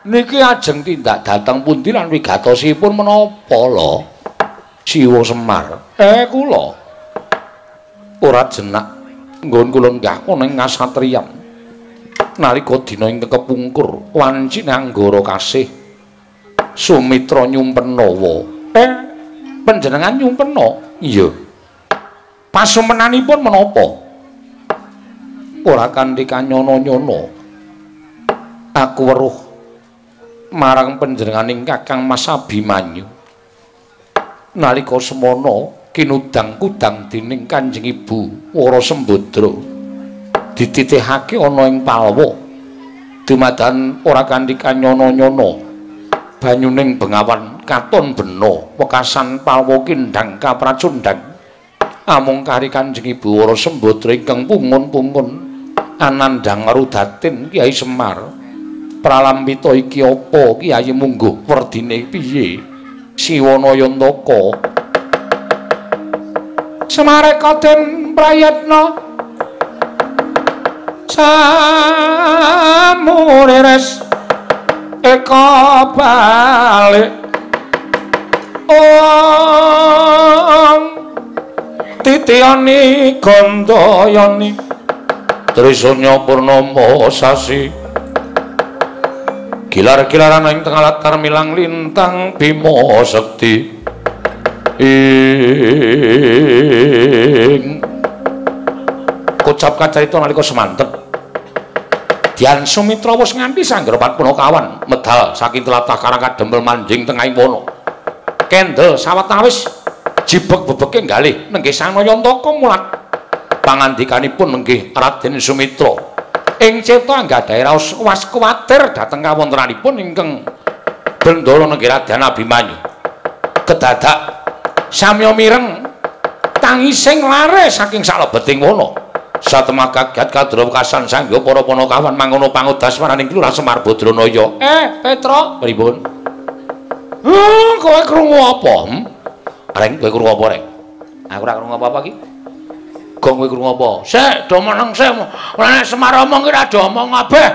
Niki ajeng tindak dhateng pundi lan wigatosipun menapa lho? Siwa Semar. Kula ora jenak nggon kula nggah ning kasatriyan. Nalika dina ing kepungkur wanci Anggara kasih Sumitra nyumpenawa. Panjenengan nyumpena? Iya. Pasumenanipun menapa? Ora kanthi kanyono-nyono. Aku weruh marang panjenenganing Kakang Mas Abimanyu. Nalika semana kinudang-kudang dening Kanjeng Ibu Wara Sembadra dititihake ana ing palwa. Dumadan ora kanthi kanyono-nyono banyuning bengawan katon bena wekasan palwa kindang kapracundang. Amung kari Kanjeng Ibu Wara Sembadra ingkang pungun-pungun anandhang rudatin Kyai Semar. Pralampita iki apa Kyai mungguh werdine piye? Siwa Nayantaka. Semareka den prayitna samurires eka balik. Om titiyani gandayani Trisunya purnama sasi gilar-gilaran ing tengah latar milang lintang Bima Sekti ing kocap kacarita nalika semanten Dian Sumitra wis nganti sanggrapat punakawan medal saking tlatah Karang Kadempel manjing tengahing wana. Kendel sawetawis jibeg bebeke galih nenggih Sang Nayantaka mulat pangandikanipun nenggih Raden Sumitra ing cipta anggadhahi raos was kuwatir dhateng kawontenanipun ingkang bendara nenggih Raden Abimanyu. Kedadak samya mireng tangising lare saking salebeting wana. Satemah kaget kadra wekasan sangga para panakawan mangono pangudas maraning Lurah Semar Badranaya. Petro, pripun? Kowe krungu apa? Reng, kowe krungu apa, Reng? Aku ora krungu apa-apa iki. Gong kowe krungu apa? Sik, do meneng sik. Ora nek Semar omong ki ora do omong kabeh.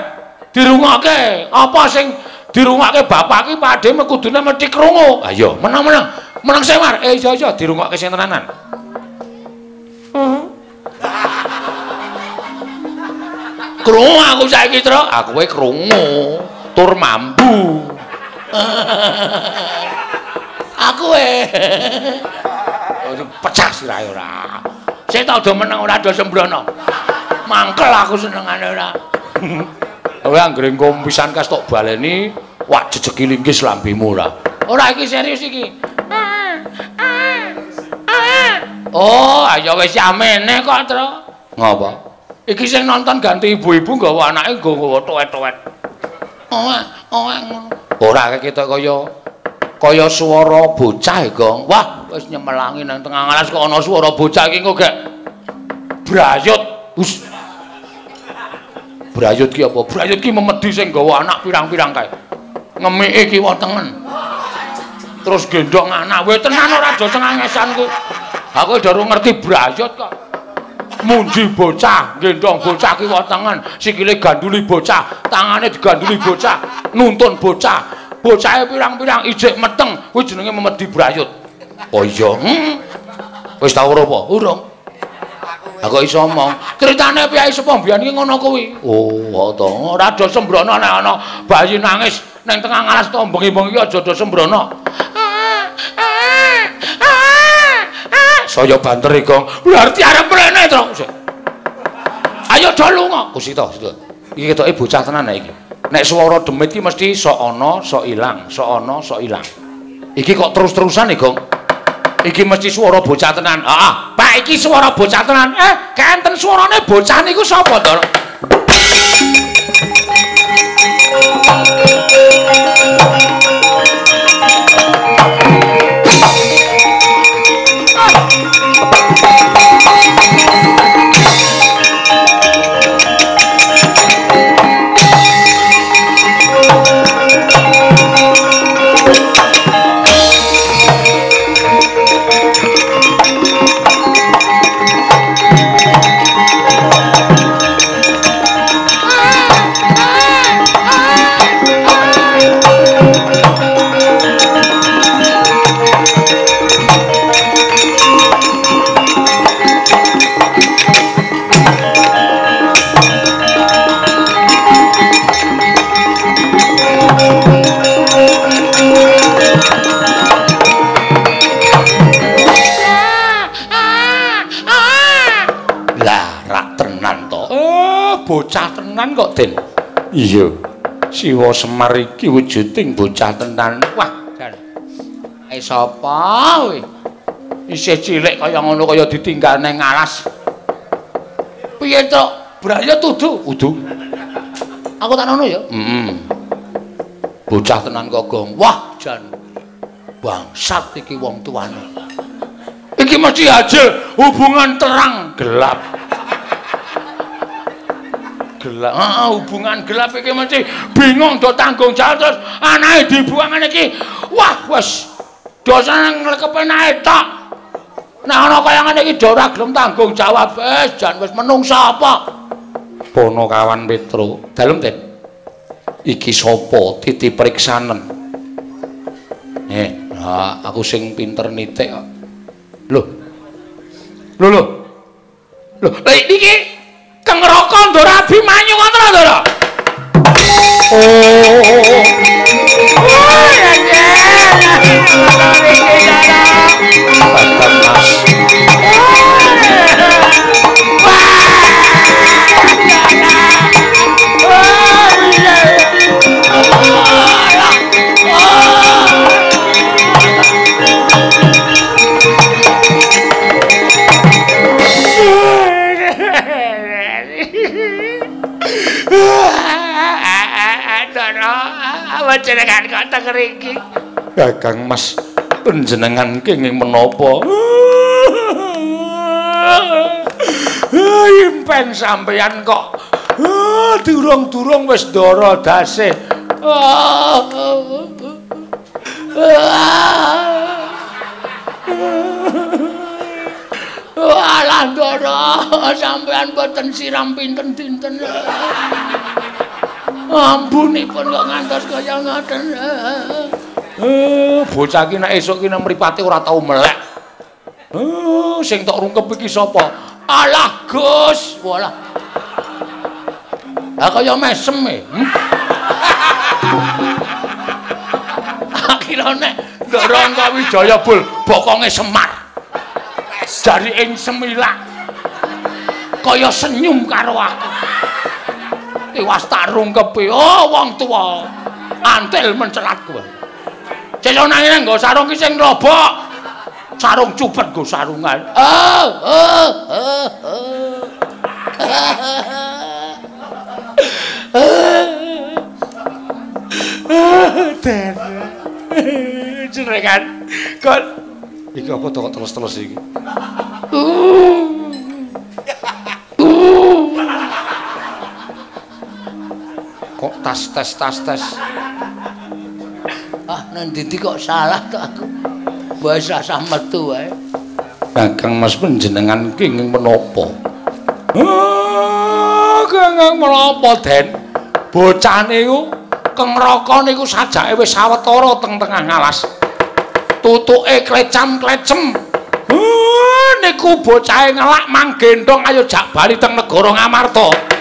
Dirungokke. Apa sing dirungokke bapak ki padhe kudune mesti krungu. Ha iya, meneng-meneng. Meneng sik, Mar. Iya iya dirungokke sing tenanan. Krungu aku saiki, Tru. Aku kowe krungu. Tur mambu. Aku pecah sirahe ora. Sik ta do meneng ora do sembrono. Mangkel aku senengane ora. Kowe anggere engko pisan kas tok baleni wak jejeki linggis lambemu ora. Ora iki serius iki. Oh, ayo wis amene kok, Tru. Ngapa? Iki sing nonton ganti ibu-ibu nggawa anake nggawa tuwet-tuwet. Oh, oh ngono. Ora ketok kaya kaya swara bocah, Gong. Wah, wis nyemelangi nang tengah alas kok ana swara bocah iki kok gek brayut. Hus. Brayut ki apa? Brayut ki memedi sing nggawa anak pirang-pirang kae. Ngemike kiwa tengen. Terus gendong anak. Weh tenan ora aja cengengesan kuwi. Aku durung ngerti brayot kok. Munji bocah, gendong bocah kiwa tengen, sikile ganduli bocah, tangane diganduli bocah, nuntun bocah. Bocahe pirang-pirang ijik meteng, kuwi jenenge memedi brayot. Oh iya. Wis tau ora apa? Urung. Aku iso omong. Critane piyai sepuh mbiyen iki ngono kuwi. Oh, to. Ora do sembrono nek ana bayi nangis ning tengah ngalas to bengi-bengi aja do sembrono. Saya banter iki, Gong. Berarti arep mrene to. Ayo do lunga. Kusita, sita. Iki ketoke bocah tenan nek iki. Nek swara demit iki mesti sok ana, sok ilang, sok ana, sok ilang. Iki kok terus-terusan iki, Gong. Iki mesti swara bocah tenan. Heeh. Pak, iki swara bocah tenan. Kenten swarane bocah niku sapa to? Bocah tenan kok, Den. Iya. Siwa Semar iki wujuding bocah tenan. Wah, jan. Ae sapa kowe? Isih cilik kaya ngono kaya ditinggal nang alas. Piye to? Brayot udu? Udu. Aku tak ngono ya. Heeh. Bocah tenan kok, Gong. Wah, jan. Bangsat iki wong tuane. Iki mesti hasil hubungan terang gelap. Gelap. Heeh, hubungan gelap iki mesti bingung do tanggung jawab terus anake dibuang ngene iki. Wah, wis dosane nglekepe anake tok. Nek ana kaya ngene iki do ora gelem tanggung jawab, wis jan wis menungsa apa. Ponokawan Petro, dalem Den. Iki sapa titi priksanen. Aku sing pinter nitik kok. Lho. Lho lho. Lho, lha iki Kengraka Ndara Abimanyu ngono lho, Ndara. Oh. Mas. Panjenengan kok teng mriki. Kakang Mas, panjenengan kenging menapa? Impen sampeyan kok durung-durung wis ndara dase. Alah ndara, sampeyan boten siram pinten dinten. Ambunipun kok ngantos kaya ngoten. Bocah iki nek esuk ki nek mripate ora tau melek. Sing tok rungkep iki sapa? Alah Gus, walah. Ha kaya mesem e. Akhire nek Ndara Wijaya bul bokonge Semar. Jari ing semilak. Kaya senyum karo aku. Tiwas tak rungkepi, oh wong tuwa antil mencelat kowe. Sesuk nang ngene nggo sarung ki sing robok. Sarung cupet nggo sarungan. Oh, oh, oh, oh. Den. Jenengan kok iki apa to kok terus-terus iki? Kok tas tes tas tes. Ah, nang ndi kok salah to aku. Wis rasah metu wae. Kakang Mas panjenengan kenging menapa? Ah, kenging menapa, Den? Bocah niku Kengraka niku sajake wis sawetara teng tengah ngalas. Tutuke klecam-klecem. Niku bocahe ngelak manggendhong ayo jak bali teng negara Ngamarta.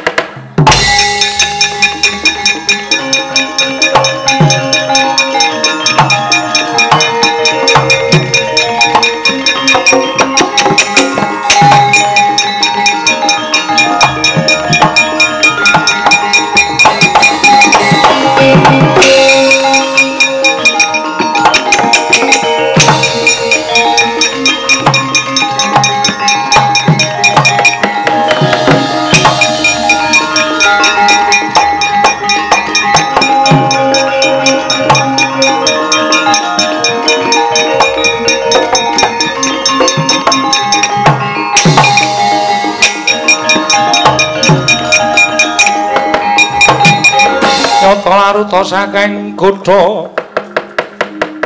Laruta saking kutha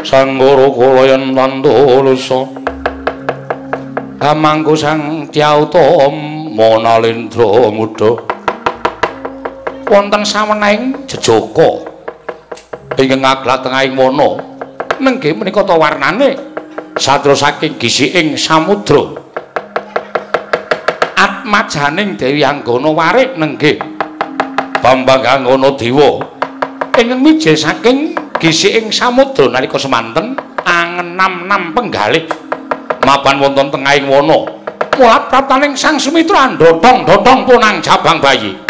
Sanggara kula yen tandulusa Kamangku Sang Dyauta Manalendra muda wonten sawenahing jejaka ingkang ngaglat tengahing wana nenggih menika ta warnane satra saking gisiking samudra atmajaning Dewi Anggana warik nenggih Bambang Anggana Dewa ingkang mijil saking gisiking samudra nalika semanten angenam-nam penggalih mapan wonten tengahing wana mula praptaning Sang Sumitra ndhotong-ndhotong punang jabang bayi.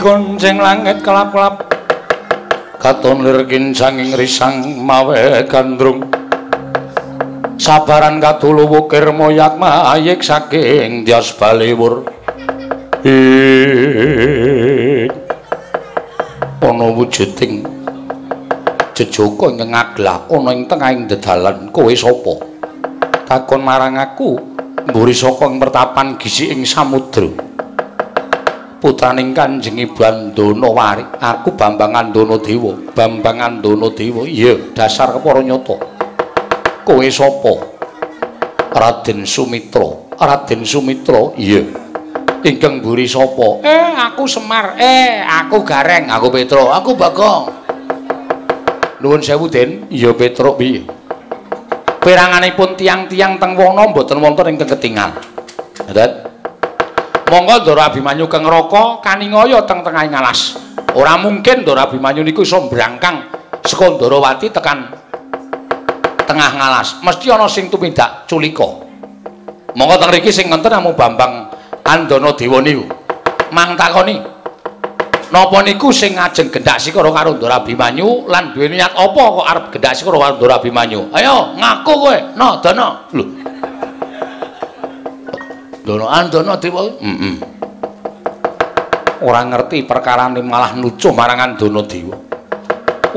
Kuncing langit kelap-kelap katon lir kincanging risang mawe gandrung sabaran kadulu wukir moyak mayik saking Dyas Baliwur ana wujuding jejaka ingkang ngaglah ana ing tengahing dedalan. Kowe sapa? Takon marang aku mburi saka ing pertapan gisiking samudra putraning Kanjeng Ibu Andana Warik. Aku Bambang Andana Dewa. Bambang Andana Dewa. Iya, dasar kepara nyata. Kowe sapa? Raden Sumitra. Raden Sumitra. Iya. Ingkang mburi sapa? Aku Semar. Aku Gareng. Aku Petro. Aku Bagong. Nuwun sewu, Den. Iya, Petro piye? Peranganipun tiang-tiang teng wana mboten wonten ingkang ketingal. Ngoten. Monggo Ndara Abimanyu Kengraka kaningaya teng tengahing alas. Ora mungkin Ndara Abimanyu niku iso mbrangkang saka Ndarawati tekan tengah ngalas. Mesti ana sing tumindak culika. Monggo teng mriki sing wonten namung Bambang Andana Dewa niku. Mang takoni, napa niku sing ngajeng gendak sikara karo Ndara Abimanyu lan duwe niat apa kok arep gendak sikara karo Ndara Abimanyu? Ayo ngaku kowe, no Dana. Lho. Ndara Andana Dewa. Heeh. Ora ngerti perkarane malah nucuh marang Andana Dewa.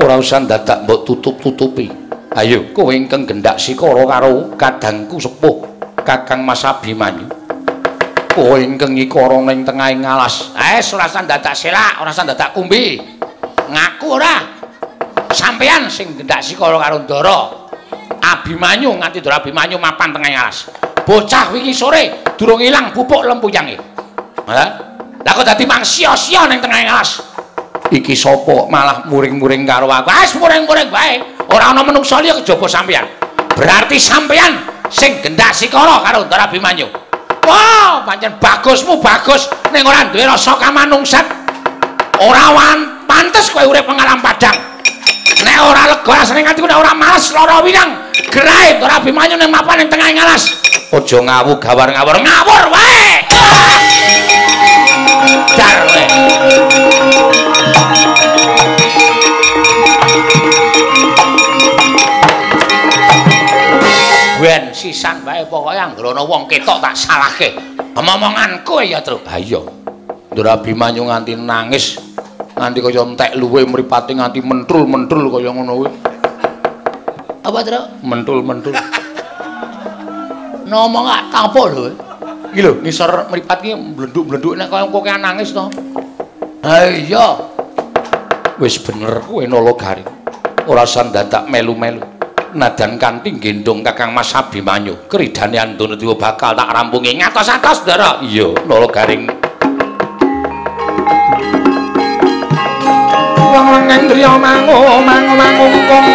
Ora usah dadak mbok tutup-tutupi. Ayo kowe ingkang gendak sikara karo kadangku sepuh Kakang Mas Abimanyu. Kowe ingkang ngikara ning tengahing alas. Ora usah dadak selak, ora usah dadak kumbi. Ngaku ora? Sampeyan sing gendak sikara karo Ndara Abimanyu nganti Ndara Abimanyu mapan tengahing alas. Bocah wingi sore durung ilang pupuk lempuyange. Lah kok dadi mang sia-sia ning tengahing alas. Iki sapa malah muring-muring karo aku. Wis muring-muring wae. Ora ana menungsa liya kejaba sampeyan. Berarti sampeyan sing gendak sikara karo Ndara Abimanyu. Wah, pancen bagusmu bagus ning ora duwe rasa kamanungsan. Ora pantes kowe urip pengalam padang. Nek ora lega rasane atiku nek ora males lara winang. Gerahe Ndara Abimanyu ning mapan ning tengahing alas. Aja ngawu gawar ngawur ngawur wae. Dar wae. Ben sisan wae pokoke anggere ana wong ketok tak salahke. Omongan kowe ya, Tru. Ha iya. Ndara Abimanyu nganti nangis, nganti kaya entek luwe mripate nganti mentrul-mentrul kaya ngono kuwi. Apa, Tru? Mentul-mentul. Ngomong gak tapo lho. Iki lho ngisor mripat iki mblenduk-mblenduk nek kaya kowe nangis to. Ha iya. Wis bener kowe Nala Garing. Ora sandadak melu-melu. Nadan kanthi gendhong Kakang Mas Abimanyu, kridane Andono Dewa bakal tak rampungi ngatos-atos, Ndara. Iya, Nala Garing. Wong lengeng driya mangu mangu mangungkung.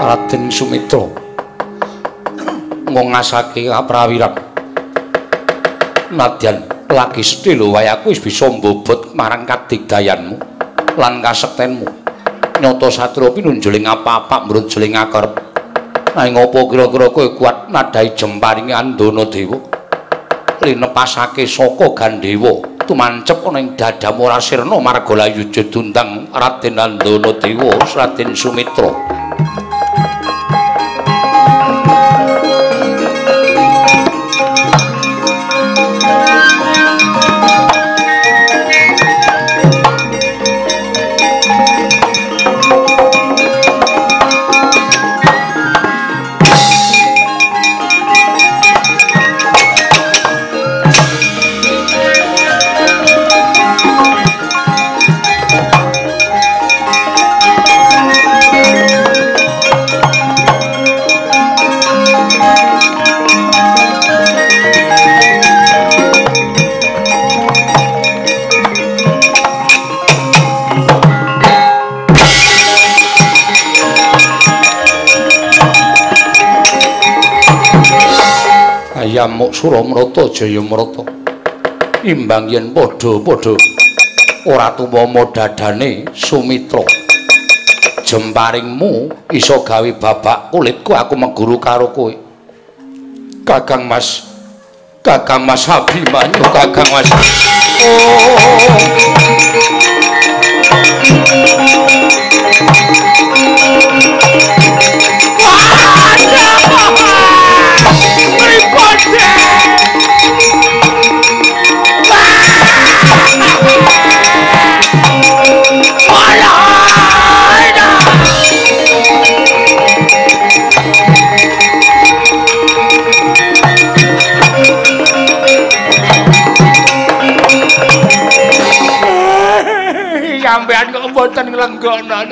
Raden Sumitra ngongasake kaprawiran. Nadyan lagi sedhela wae aku wis bisa mbobot marang kadigdayanmu lan kasektenmu. Nyata satria pinunjuling apa-apa mbrunjuling akerep. Nanging apa kira-kira kowe kuat nadhahi jemparinge Andana Dewa linepasake saka Gandewa Tumancep ana ing dadamu ora sirna marga layuja dundang Raden Andana Dewa Raden Sumitra. Ayamuk Suramrata Jayamrata imbang yen padha-padha ora tumama dadane Sumitra jemparingmu iso gawe babak kulitku aku meguru karo kowe. Kakang Mas, Kakang Mas Abimanyu, Kakang Mas. Oh. Sampeyan kok mboten nglenggono.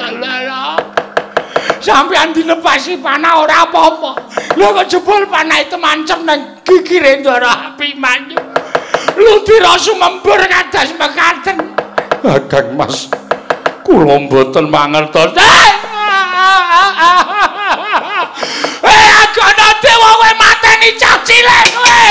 Sampeyan dilepasi panah ora apa-apa. Lha kok jebul panah itu mancep nang gigire Ndara Abimanyu. Ludira sumembur kados mekaten. Kakang Mas, kula mboten mangertos. Agana dewa kowe mateni cah cilik kowe.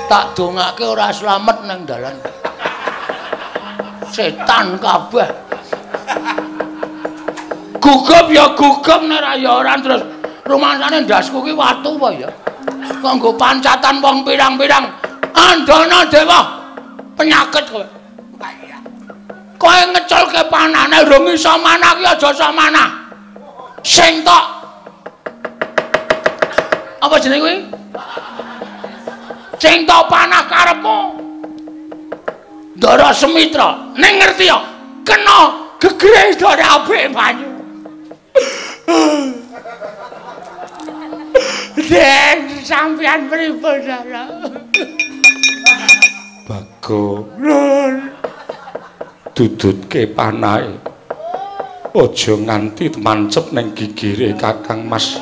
Tak dongake ora slamet nang dalan. Setan kabeh. Gugup ya gugup nek ra ya ora terus rumangsane ndasku ki watu apa ya. Kok nggo pancatan wong pirang-pirang. Andana dewa penyakit kowe. Kowe ngeculke panane rung iso manah ki aja iso manah. Sing tok apa jenenge kuwi? Sing tok panah karepmu. Ndara Sumitra, ning ngerti ya, kena gegere Ndara Abimanyu. Den sampeyan pripun, Ndara? Bagong, dudutke panahe. Aja nganti mancep ning gigire Kakang Mas.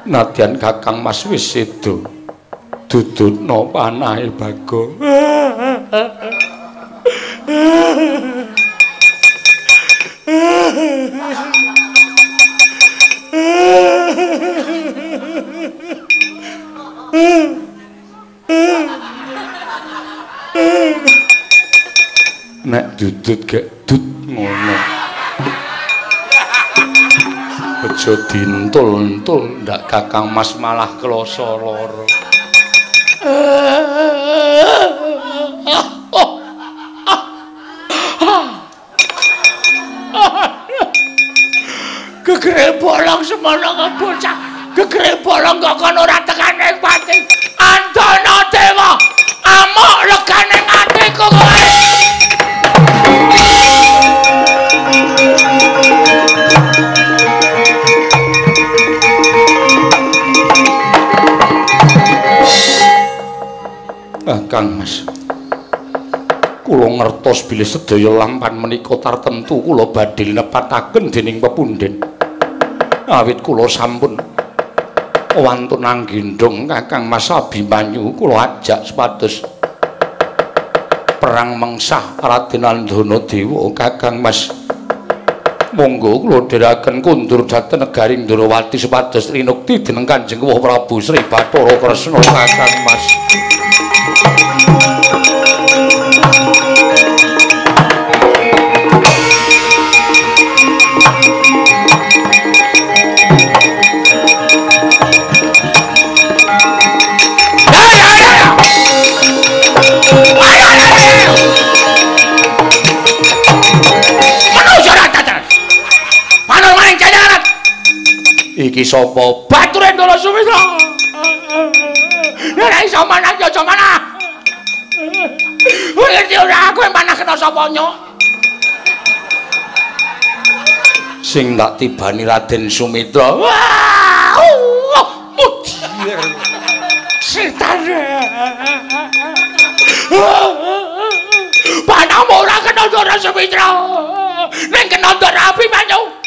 Nadyan Kakang Mas wis sedo. Dudutno panahe Bagong. Nek dudut gek dut ngono. Aja dintul-entul ndak Kakang Mas malah kloso loro. Gegere bolong semono kok bocah. Gegere bolong kok kono ora tekan ing pati. Andana dewa amuk legane atiku kowe. Kang Mas, kula ngertos bilih sedaya lampan menika tartemtu kula badhe nepataken dening pepundhen. Awit kula sampun wantun anggendhong Kakang Mas Abimanyu, kula ajak supados perang mengsah Raden Andana Dewa. Kakang Mas, monggo kula dherekaken kundur dhateng negari Ndrawati supados rinukti dening Kanjeng Prabu Sri Bathara Kresna. Kakang Mas. Iki sapa? Bature Ndara Sumitra. Ora iso manah ya aja manah. Kowe ngerti ora aku manah kena sapa nyok? Sing tak tibani Raden Sumitra. Wah, mudir. Setan. Panahmu ora kena Ndara Sumitra. Ning kena Ndara Abimanyu.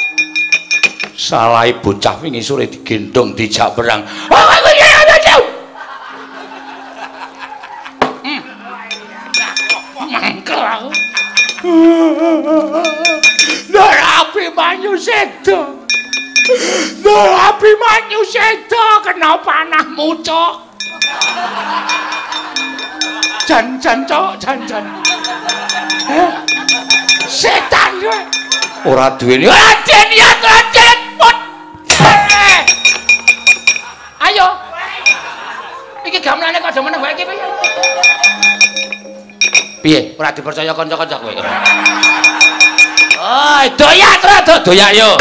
Salahe bocah wingi sore digendhong dijak perang. Mangkel aku. Ndara Abimanyu sedo. Ndara Abimanyu sedo kena panahmu, Cok. Jan-jan, Cok, jan-jan. Setan kowe. Ora duweni. Ora niat, ora put. Ayo. Iki gamelane kok aja meneng wae iki piye? Piye? Ora dipercaya kanca-kanca kowe. Oh, doyak terus, doyak yo.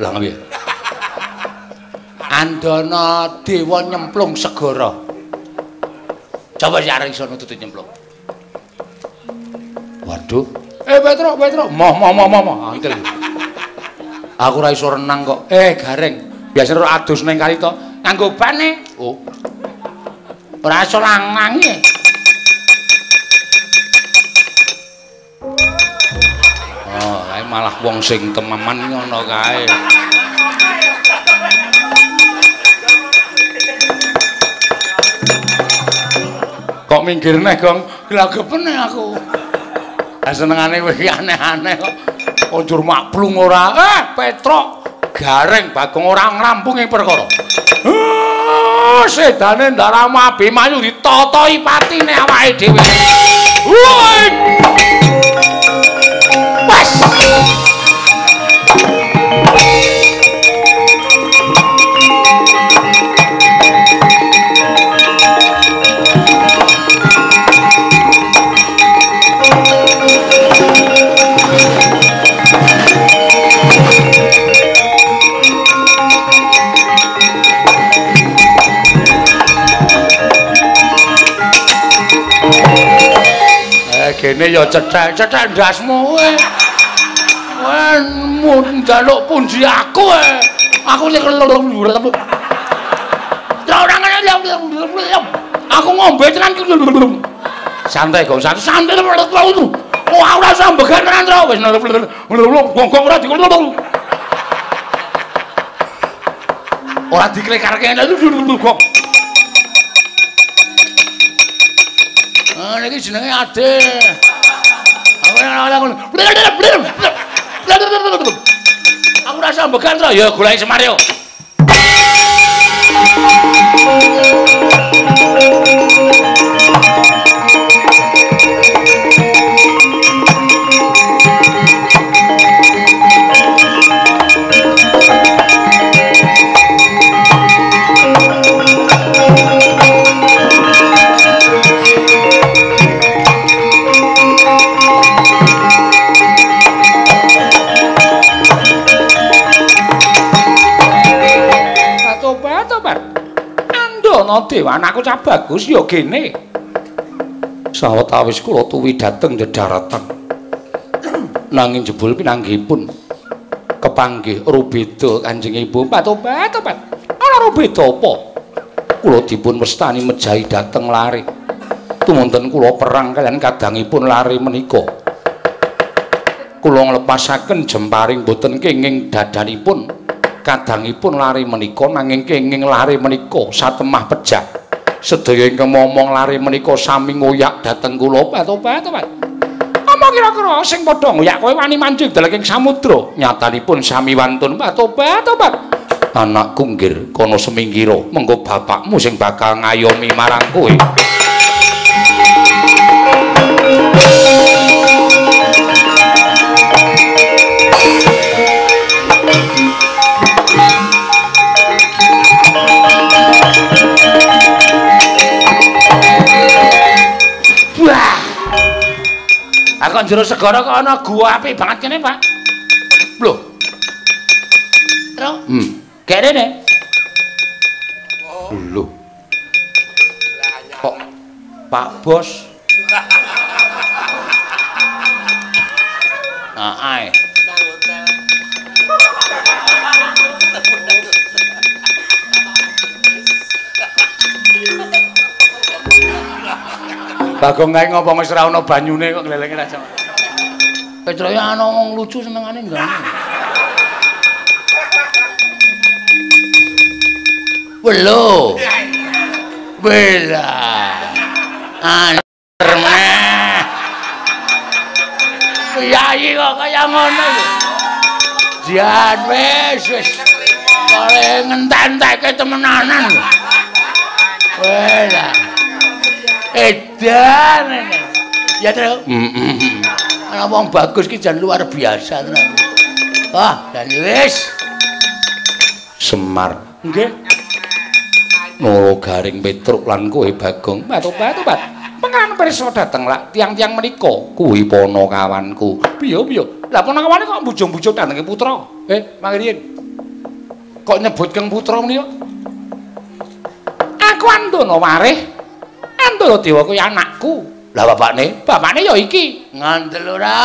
Lah piye? Andana dewa nyemplung segara. Coba sik arek iso nututi nyemplung. Waduh. Petruk, Petruk. Moh moh moh moh. Antil. Aku ora iso renang kok. Gareng. Biasane ora adus ning kali to. Nganggo bane. Oh. Ora iso langange. Oh, kae malah wong sing tememan ngono kae. Kok minggir neh, Gong? Glagepene aku. Lah senengane kowe iki aneh-aneh kok. Njur maklung ora. Petruk, Gareng, Bagong ora ngrampung ing perkara. Sedane Ndara Abimanyu ditotoi patine awake dhewe. Woi. Wes. Kene ya cethek-cethek ndasmu kowe. Kowe njaluk punji aku kowe. Aku sing ora ngene. Aku ngombe tenan. Santai kok, santai. Wah, ora usah mbegan tenan to. Wis gong-gong ora dikul. Ora diklekarke gong. Niki jenenge Ade. Aku rasa mbegan to, ya goleki Semar yo. Andana dewa anakku cah bagus ya gene. Sawetawis kula tuwi dhateng dedaratan. Nanging jebul pinanggihipun kepanggih rubeda Kanjeng Ibu. Patobat, tobat. Ana rubeda apa? Kula dipun wastani mejahi dhateng lare. Tumunten kula perang kaliyan kadangipun lare menika. Kula nglepasaken jemparing boten kenging dadanipun. Kadangipun lare menika nanging kenging lare menika satemah pejah. Sedaya ingkang momong lare menika sami ngoyak dhateng kula. Tobat, tobat. Apa kira-kira sing padha ngoyak kowe wani manjing dalaking samudra? Nyatanipun sami wantun. Tobat, tobat. Anakku nggir kono semingkira, mengko bapakmu sing bakal ngayomi marang kowe. Wah. Aku njero segara kok ana gua apik banget kene, Pak. Lho. Tru. Gek rene. Lho. Kok Pak Bos. Ae. Bagong kae ngopo wis ora ana banyune kok glelenge aja. Petroke ana wong lucu senengane nggone. Welo. Bela. Anter meneh. Kiai kok kaya ngono lho. Jan wis wis. Kale ngentek-entekke temenanan lho. Wela. Edan ini. Ya, Tru. Heeh. Ana wong bagus ki jan luar biasa tenan. Wah, dan wis. Semar. Nggih. Nolo Garing Petruk lan kowe Bagong. Tobat, tobat. Pengan pirsa dhateng lak tiang-tiang menika kuwi panakawanku. Piye piye? Lah panakawane kok bujung-bujung dhatenge putra? Mangriyin. Kok nyebut keng putra menika? Aku Andono Warih. Andana Dewa kuwi anakku. Lah bapakne? Bapakne ya iki. Ngandel ora.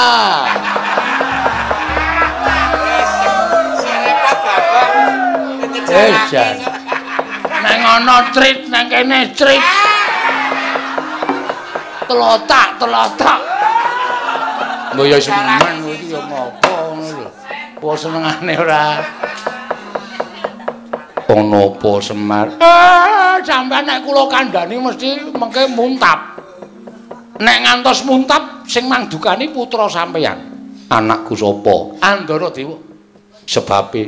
Wis repot Bagong. Jan. Nang ana trit nang kene trit. Telotak, telotak. Mbok ya semen kowe iki ya ngopo ngono lho. Apa senengane ora? Ana apa Semar? Sampeyan nek kula kandhani mesti mengke muntap. Nek ngantos muntap sing mangdukani putra sampeyan. Anakku sapa? Andara Dewa. Sebabe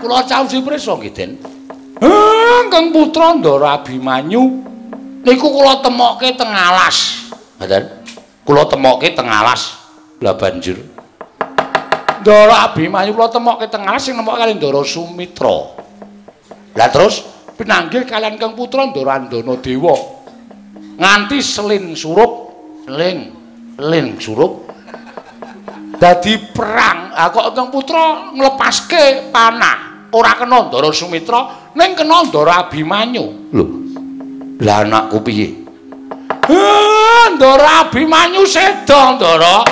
kula causi prisa nggih, Den. Kang putra Ndara Abimanyu niku kula temokke teng alas. Ngoten. Kula temokke teng alas. Lah banjur Ndara Abimanyu kula temokke teng alas sing nemokke kali Ndara Sumitra. Lah terus pinanggih kalian Kang putra Ndara Andana Dewa. Nganti selin surup, ling surup. Dadi perang. Ah kok Kang putra nglepaske panah. Ora kena Ndara Sumitra, ning kena Ndara Abimanyu. Lho. Lah anakku piye? Ndara Abimanyu seda, Ndara.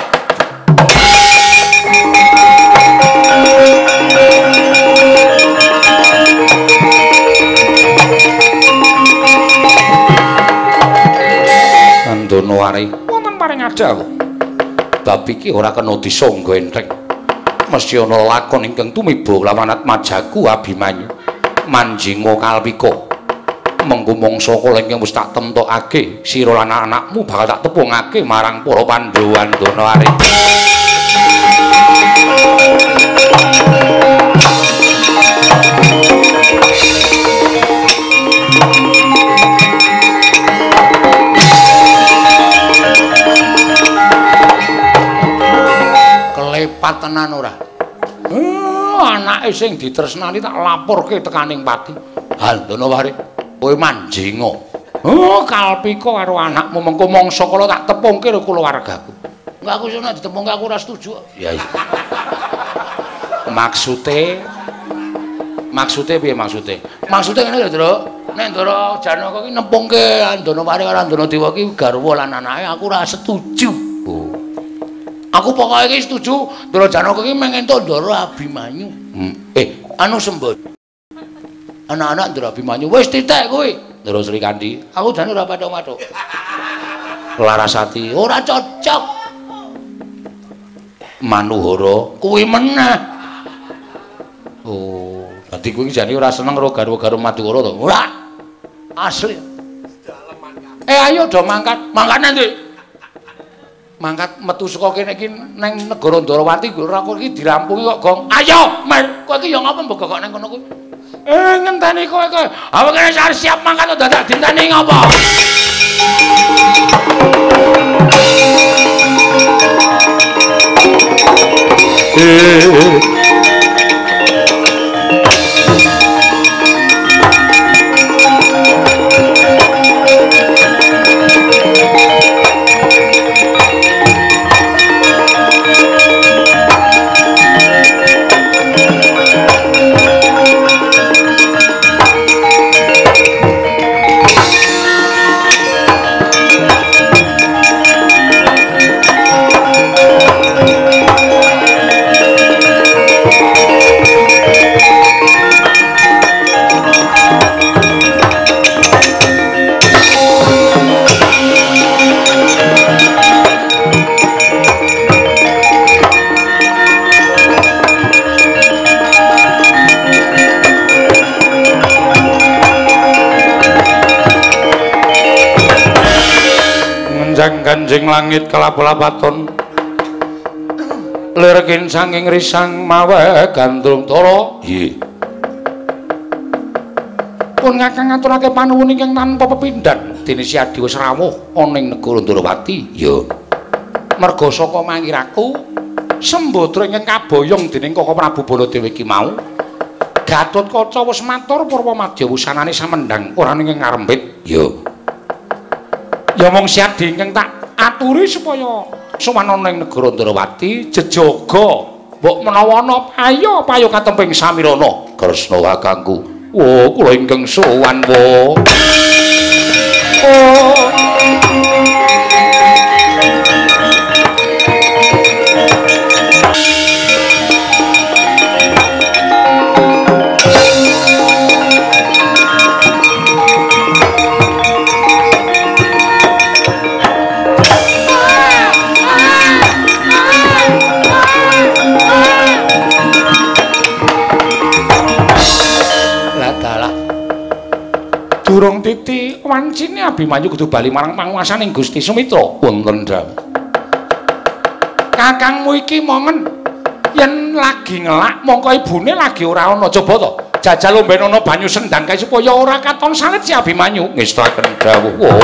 Andono Warih wonten paring adha kok. Bab iki ora kena disangga entheng. Mesti ana lakon ingkang tumiba lawan atmajaku Abimanyu. Manjinga kalpika. Mengko mangsa kala ingkang wis tak temtokake, sira lan anakmu bakal tak tepungake marang para Pandhawa Andono Warih. Kelepat tenan ora? Anake sing ditresnani tak laporke tekaning pati. Andono Warih, kowe manjinga. Kalpika karo anakmu mengko mangsa kala tak tepungke karo kulawargaku. Enggak, aku iso nek ditepungke aku ora setuju. Ya iya. Maksude maksude piye maksude? Maksude ngene lho, Truk. Nek Ndara Janaka ki nempungke Andono Warih karo Andono Dewa ki garwa lan anake aku ora setuju. Oh. Aku pokoke iki setuju Ndara Janaka ki mung entuk Ndara Abimanyu. Anu sembod. Anak-anak Ndara Abimanyu wis titik kuwi. Ndara Srikandi, aku jane ora pathok-pathok. Larasati, ora cocok. Manuhara, kuwi meneh. Oh, dadi kuwi jane ora seneng karo garwa-garwa Madukara to? Ora. Asli. Ayo do mangkat. Mangkat nanti. Mangkat metu saka kene iki nang negara Ndarawati ora kok iki dirampungi kok, Gong. Ayo, Mer. Kowe iki ya ngapa mbok kok nang kono kuwi? Ngenteni kowe kowe. Awak kene siap mangkat dadak dinteni ngapa? Ganjing langit kelap-lapaton lirkin sanging risang mawe gandrung tara. Nggih. Pun kakang ngaturake panuwun ingkang tanpa pepindhan dene Si Adi wis rawuh ana ing negara Ndarawati. Ya. Merga saka mangiraku sembadra ingkang kaboyong dening Kaka Prabu Baladewa iki mau Gatotkaca wis matur purwa madya wusanane samendhang ora ing ngarembit. Ya. Ya mung Si Adi ingkang tak aturi supaya sowan ana ing negara Ndarawati jejaga mbok menawa ana payo-payo katemping samirana. Kresna kakangku. Wo kula ingkang sowan wo. Oh. Durung titi wancine Abimanyu kudu bali marang panguwasaning Gusti Sumitra. Wonten dawuh. Kakangmu iki mongen yen lagi ngelak mongko ibune lagi ora ana. Coba to jajal omben ana banyu sendang kae supaya ora katon salit si Abimanyu. Ngestaken dawuh. Oh.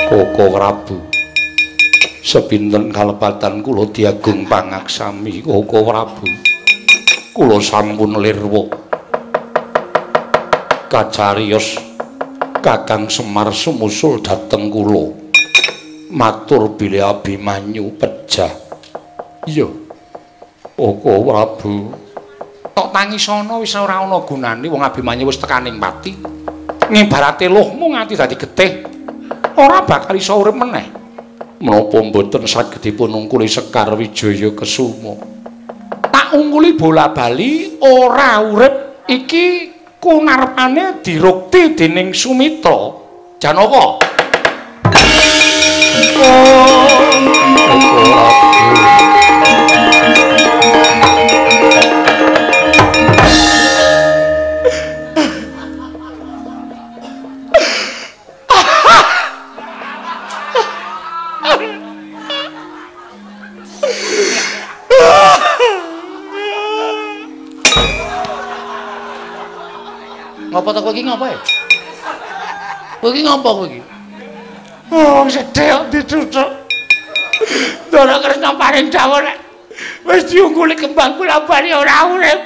Koko Prabu, sepinten kalepatan kula diagung pangaksami Koko Prabu. Kula sampun lirwa kacariyos Kakang Semar sumusul dhateng kula. Matur bilih Abimanyu pejah. Iya. Koko Prabu, tok tangisana wis ora ana gunane wong Abimanyu wis tekaning pati. Ngibarate luhmu nganti dadi getih. Ora bakal iso urip meneh. Menapa mboten saged dipun ungkuli Sekar Wijaya Kesuma? Tak ungkuli bola-bali ora urip iki kunarpane dirukti dening Sumitra. Janaka. Oh, Ngapa to kowe iki ngapa ya? Kowe iki ngapa kowe iki? Oh, wong sedhe kok dicucuk. Ndara Kresna paring dawuh nek wis diungguli kembang kula bali ora urip.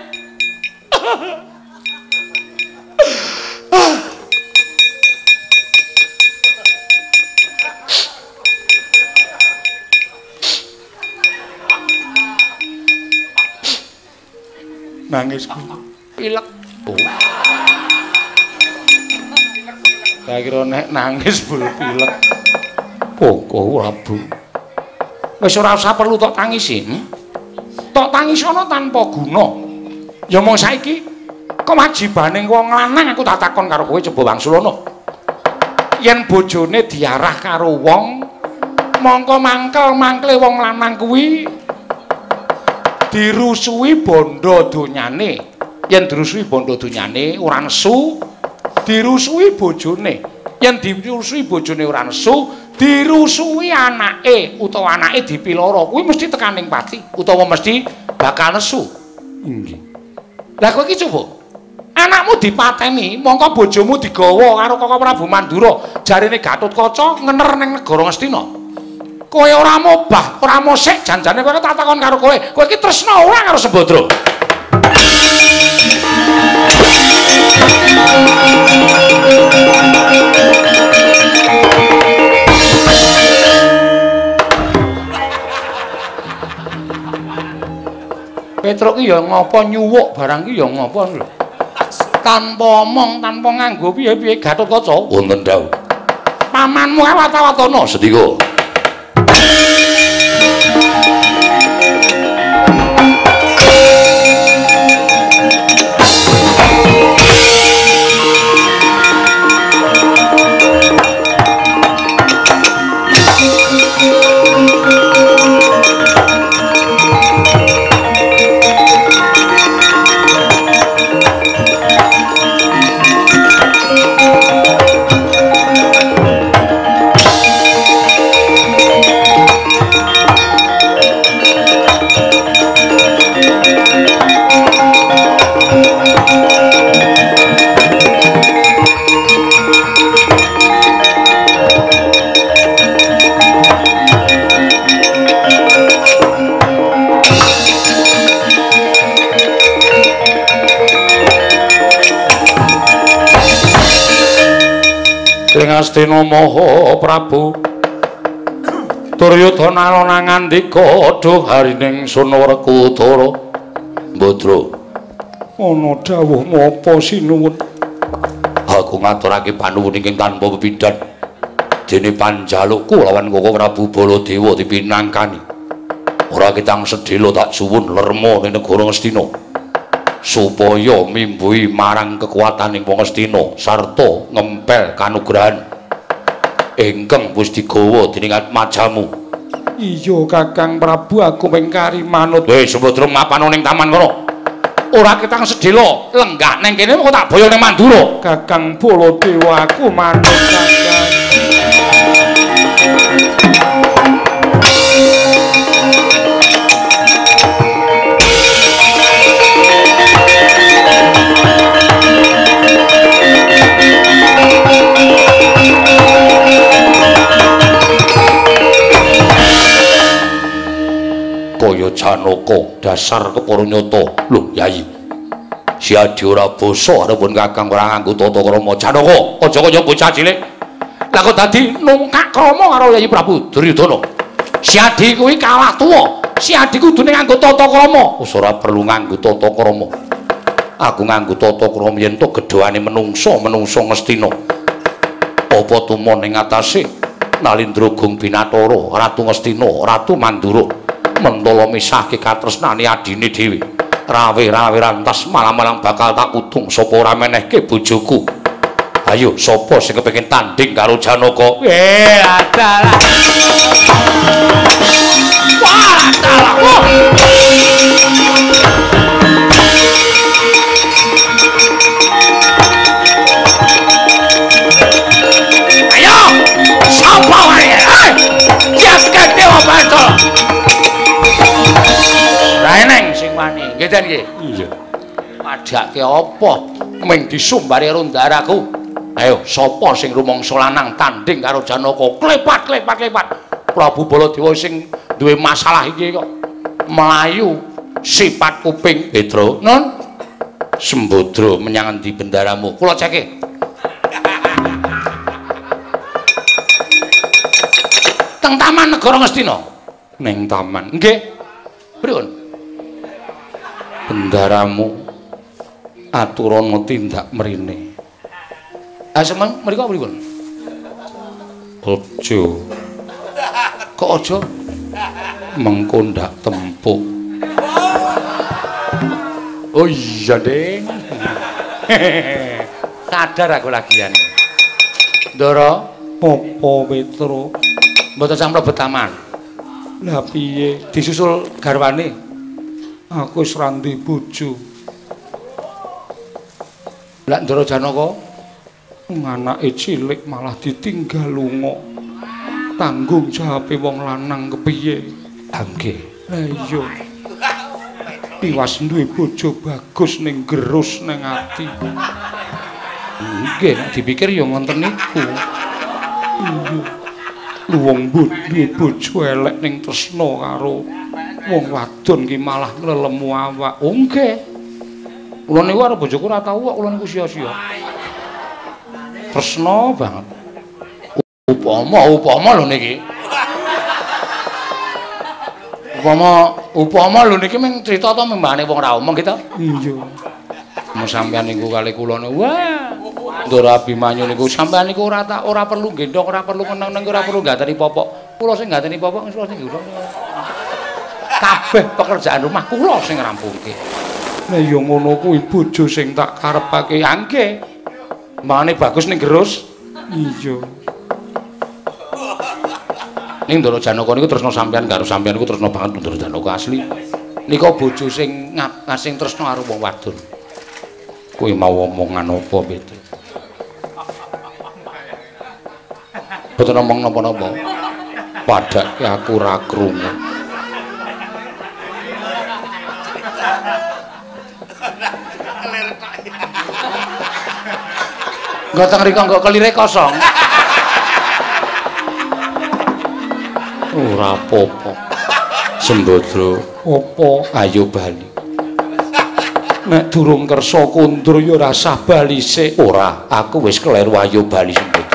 Nangis pilek. Oh. Saya kira nek nangis bul pilek. Koko Prabu. Wis ora usah perlu tok tangisi. Tok tangisono tanpa guna. Ya mung saiki kewajibane wong lanang aku tak takon karo kowe coba wangsulana. Yen bojone diarah karo wong, mongko mangkel-mangkle wong lanang kuwi dirusuhi bondo donyane. Yen dirusuhi bondo donyane ora nesu, dirusuhi bojone. Yen dirusuhi bojone ora nesu, dirusuhi anake utawa anake dipiloro, kuwi mesti tekaning pati utawa mesti bakal nesu. Nggih. Lah kowe iki coba anakmu dipateni, mongko bojomu digawa karo Koko Prabu Mandura, jarene Gatotkaca ngener ning negara Ngastina. Kowe ora mobah, ora mosek, janjane kowe tak takon karo kowe. Kowe iki tresna ora karo Sembadra? Petruk ki ya ngapa nyuwuk barang ki ya ngapa lho. Tanpa omong, tanpa nganggo piye-piye Gatotkaca. Wonten dawuh. Pamanmu kae wata-watana sedika. Astina Maha Prabu Duryudana alona ngandika duh harining Sunwerkudara Mbadra ana dawuhmu apa sinuwun? Aku ngaturake panuwun ingkang tanpa pepindhan dene panjalukku lawan Koko Prabu Baladewa dipinangkani. Ora ketang sedhela tak suwun lerma ning negara Ngastina supaya mimbuhi marang kekuataning wong Ngastina sarta ngempel kanugrahan ingkang wis digawa dening atmajamu. Iya Kakang Prabu, aku mengkari manut. Wis Sembadra mapano ning taman kono. Ora ketang sedhela lenggah ning kene kok tak boyo ning Mandura. Kakang Baladewa aku manut Kakang. Kaya Janaka dasar kepara nyata. Lho Yayi, si Adi ora basa arepun Kakang ora nganggo tata krama. Janaka, aja kaya bocah cilik. Lah kok dadi nungkak krama karo Yayi Prabu Duryudana. Si Adi kuwi kalah tuwa. Si Adi kudune nganggo tata krama. Wis ora perlu nganggo tata krama. Aku nganggo tata krama yen to gedhoane menungsa, menungsa Ngastina. Apa tumon ing atase Nalindra Gung Binatara, Ratu Ngastina, Ratu Mandura. Mentala misahke katresnane adine dhewe. Rawe-rawe rantas malam-malam bakal tak utung sapa ora menehke bojoku. Ayo sapa sing kepengin tanding karo Janaka? Adalah. Wah, adalah. Wah. Ayo, sapa wae? Jagat Dewa Batara. Ra eneng sing wani. Nggih Den nggih. Iya. Padhake apa ming disumbari karo ndaraku. Ayo sapa sing rumangsa lanang tanding karo Janaka? Klepat klepat klepat. Prabu Baladewa sing duwe masalah iki kok mlayu sifat kuping. Petro, Nun. Sembadra menyang endi bendaramu? Kula ceke. Teng Taman Negara Ngastina. Ning taman. Nggih. Pripun? Bendaramu aturana tindak mrene. Ah semeng mriku pripun? Aja. Kok aja? Mengko ndak tempuk. Oh iya, Ding. Sadar aku lagian. Ndara, apa Petro? Mboten sam mlebet taman. Lah piye? Disusul garwane. Aku wis ra duwe bojo. Lah Ndara Janaka anake cilik malah ditinggal lunga. Tanggung jawabe wong lanang kepiye? Ha nggih. Lah iya. Tiwas duwe bojo bagus ning gerus ning ati. Nggih, nek dipikir ya ngoten niku. Iya. Lu wong duwe bojo elek ning tresna karo wong wadon ki malah nglelemu awak. Oh nggih. Kula niku karo bojoku ora tau kok kula niku sia-sia. Tresna banget. Upama lho niki. Upama lho niki mung crita to membane wong ra omong gitu. Iya. Mu sampeyan niku kali kula niku wah. Ndara Abimanyu niku sampeyan niku ora perlu gendhong, ora perlu meneng-neng, ora perlu gateni popok. Kula sing gateni popok, kula sing gendhong. Kabeh pekerjaan rumah kula sing ngrampungke. Lah ya ngono kuwi bojo sing tak karepake. Ha nggih. Mangane bagus ning gerus. Iya. Ning Ndara Janaka niku tresna sampeyan karo sampeyan niku tresna banget Ndara Janaka asli. Nika bojo sing sing tresna karo wong wadon. Kuwi mau omongan apa, Petro? Mboten omong napa-napa. Padake aku ora krungu. Nggo teng rika nggo kelire kosong. Ora apa-apa. Sembadra, apa ayo bali. Nek durung kersa kondur ya ora sah bali sik. Ora, aku wis kleru ayo bali Sembadra.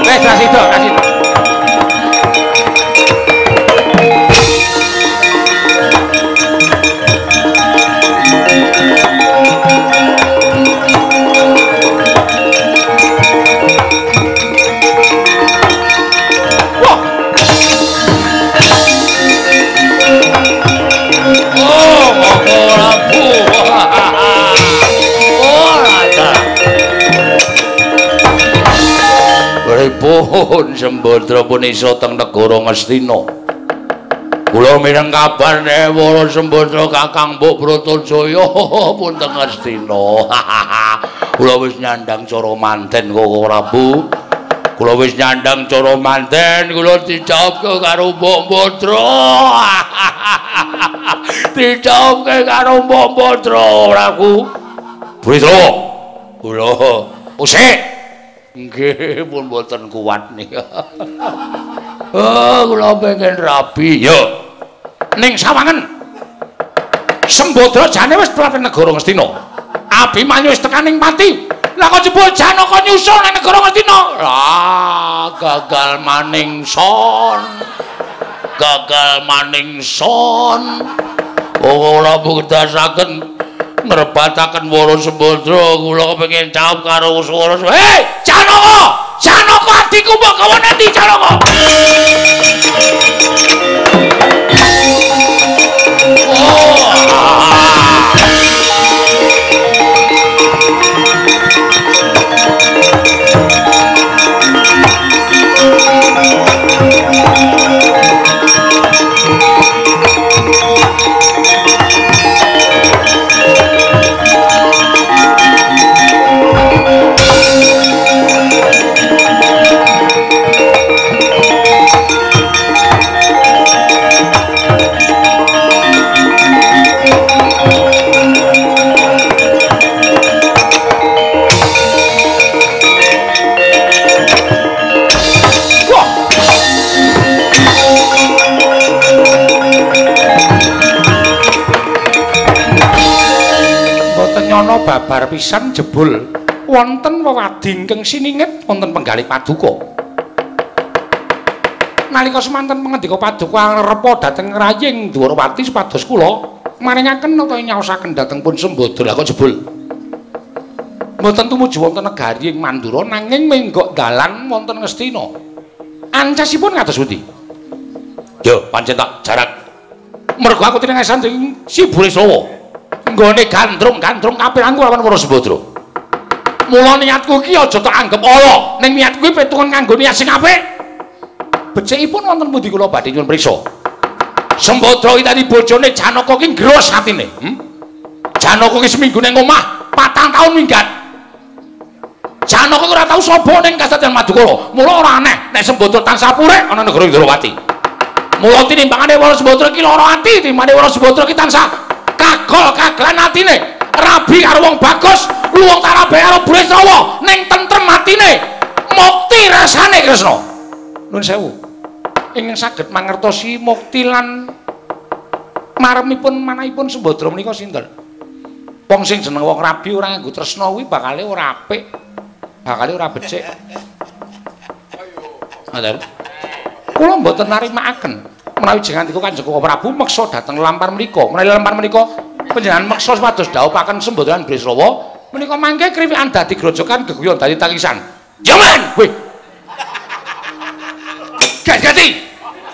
Wes ra sida, ra sida. Pripun Sembadra pun iso teng negara Ngastina. Kula mireng kabarne para Sembadra Kakang Mbok Bratajaya pun teng Ngastina. Kula wis nyandang cara manten Koko Prabu. Kula wis nyandang cara manten, kula dijawabke karo Mbok Badra. Dijawabke karo Mbok Badra Prabu. Brisrawa. Kula usik. Nggih, pun mboten kuat nih. Oh, kula pengen rabi. Yo. Ning sawangen. Sembadra jane wis prapen negara Ngastina. Abimanyu wis tekan ning pati. Lah kok jebul Janaka nyusul nang negara Ngastina. Lah, gagal maning son. Gagal maning son. Ora buktasaken ngrebataken Wara Sembadra, kula kepengin jawab karo swara. Hei, Janaka! Janaka adikku mbok gawa nanti Janaka. Oh. Nyono babar pisan jebul wonten wewadi ingkang sininget wonten penggalih paduka. Nalika semanten pangandika paduka arepa dhateng raying Dwarawati supados kula Maringaken utawi nyaosaken dhateng pun Sembadra. Lah kok jebul mboten tumuju wonten negari ing Mandura nanging menggok dalan wonten Ngastina. Ancasipun kados pundi? Yo pancen tak jarak. Mergo aku tinengasan dening Si Burisrawa. Nggone gandrung-gandrung kapiranku lawan para Sembadra. Mula niatku iki aja tak anggep ala, ning niatku iki pitungan kanggo niat sing apik. Becikipun wonten pundi kula badhe nyuwun priksa. Sembadra iki tadi bojone Janaka ki ngros atine. Janaka ki seminggu ning omah, 4 taun minggat. Janaka ora tau sapa ning Kasatriyan Madukara. Mula ora aneh nek Sembadra tansah purek ana negara Indrawati. Mula tinimbangane para Sembadra ki lara ati, timbangane para Sembadra ki tansah kagol-kagelan atine. Rabi karo wong bagus, luwung tarabe karo Burisrawa, ning tentrem atine. Mukti rasane Kresna. Nuwun sewu. Ingkang saged mangertosi mukti lan maremipun manahipun Sembadra menika sinten? Wong sing jeneng wong rabi ora nganggo tresna kuwi bakale ora apik. Bakale ora becik. Ngoten. Kula mboten narimakaken menawi jengandika Kanjeng Prabu meksa dhateng lampar menika. Menawi lampar menika panjenengan meksa supados dhawuhaken Sembadra lan Burisrawa menika mangke kriwikan dadi grojokan geguyon dadi tangisan. Jaman, weh. Gati.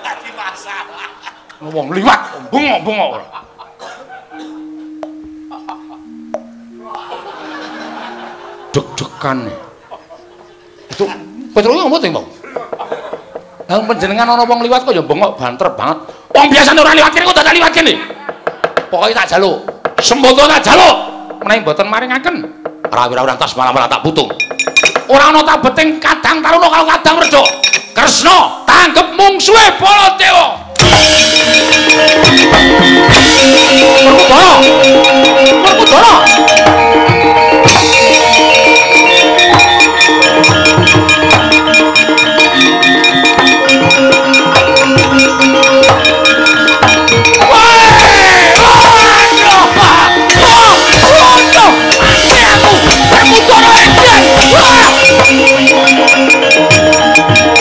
Dadi masalah. Wong liwat bengok-bengok ora. Deg-degan. Itu Petruk ngopo to, Bang? Lah panjenengan ana wong liwat kok ya bengok banter banget. Wong biasane ora liwat kene kok dadak liwat kene. Pokoke tak jaluk. Sembadra tak jaluk. Menawi mboten maringaken, ora-ora tas malah-malah tak putung. Ora ana tabeting kadang taruna karo kadang reja. Kresna tanggep mungsuhe Baladewa. Werkudara. Werkudara.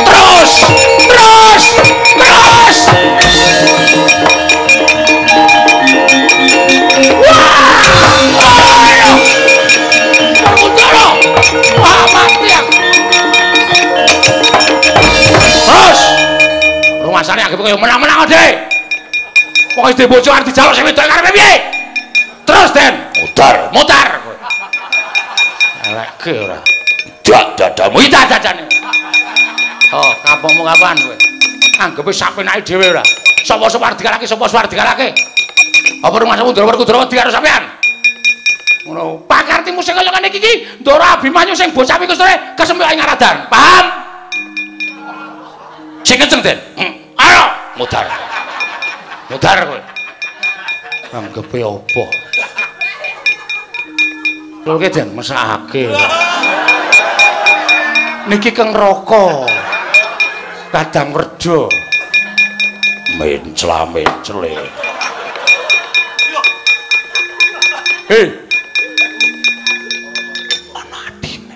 Terus, terus, terus. Wah, ayo. Werkudara. Wah, mati aku. Terus. Rumasane anggep kaya menang-menang, Dik. Pokoke dhe bojo arep dijaluk sing wedok karepe piye? Terus, Den. Mutar, mutar. Eleke ora. Dak dadamu iki dadane. Oh, kapokmu kapan kowe? Anggepe sak penake dhewe ora. Sapa-sapa arep dikalahke, sapa-sapa arep dikalahke. Apa rumasamu Ndara Werkudara wedi karo sampean? Ngono. Pakartimu sing kaya ngene iki iki Ndara Abimanyu sing bocah iku sore kesempyok ing aradan. Paham? Sing kenceng, Den. Ayo, mudar. Mudar kowe. Anggepe apa? Lho ki Den mesakake. Niki keng raka. Kadang werja. Mencla-mencle. Hei. Ana adine.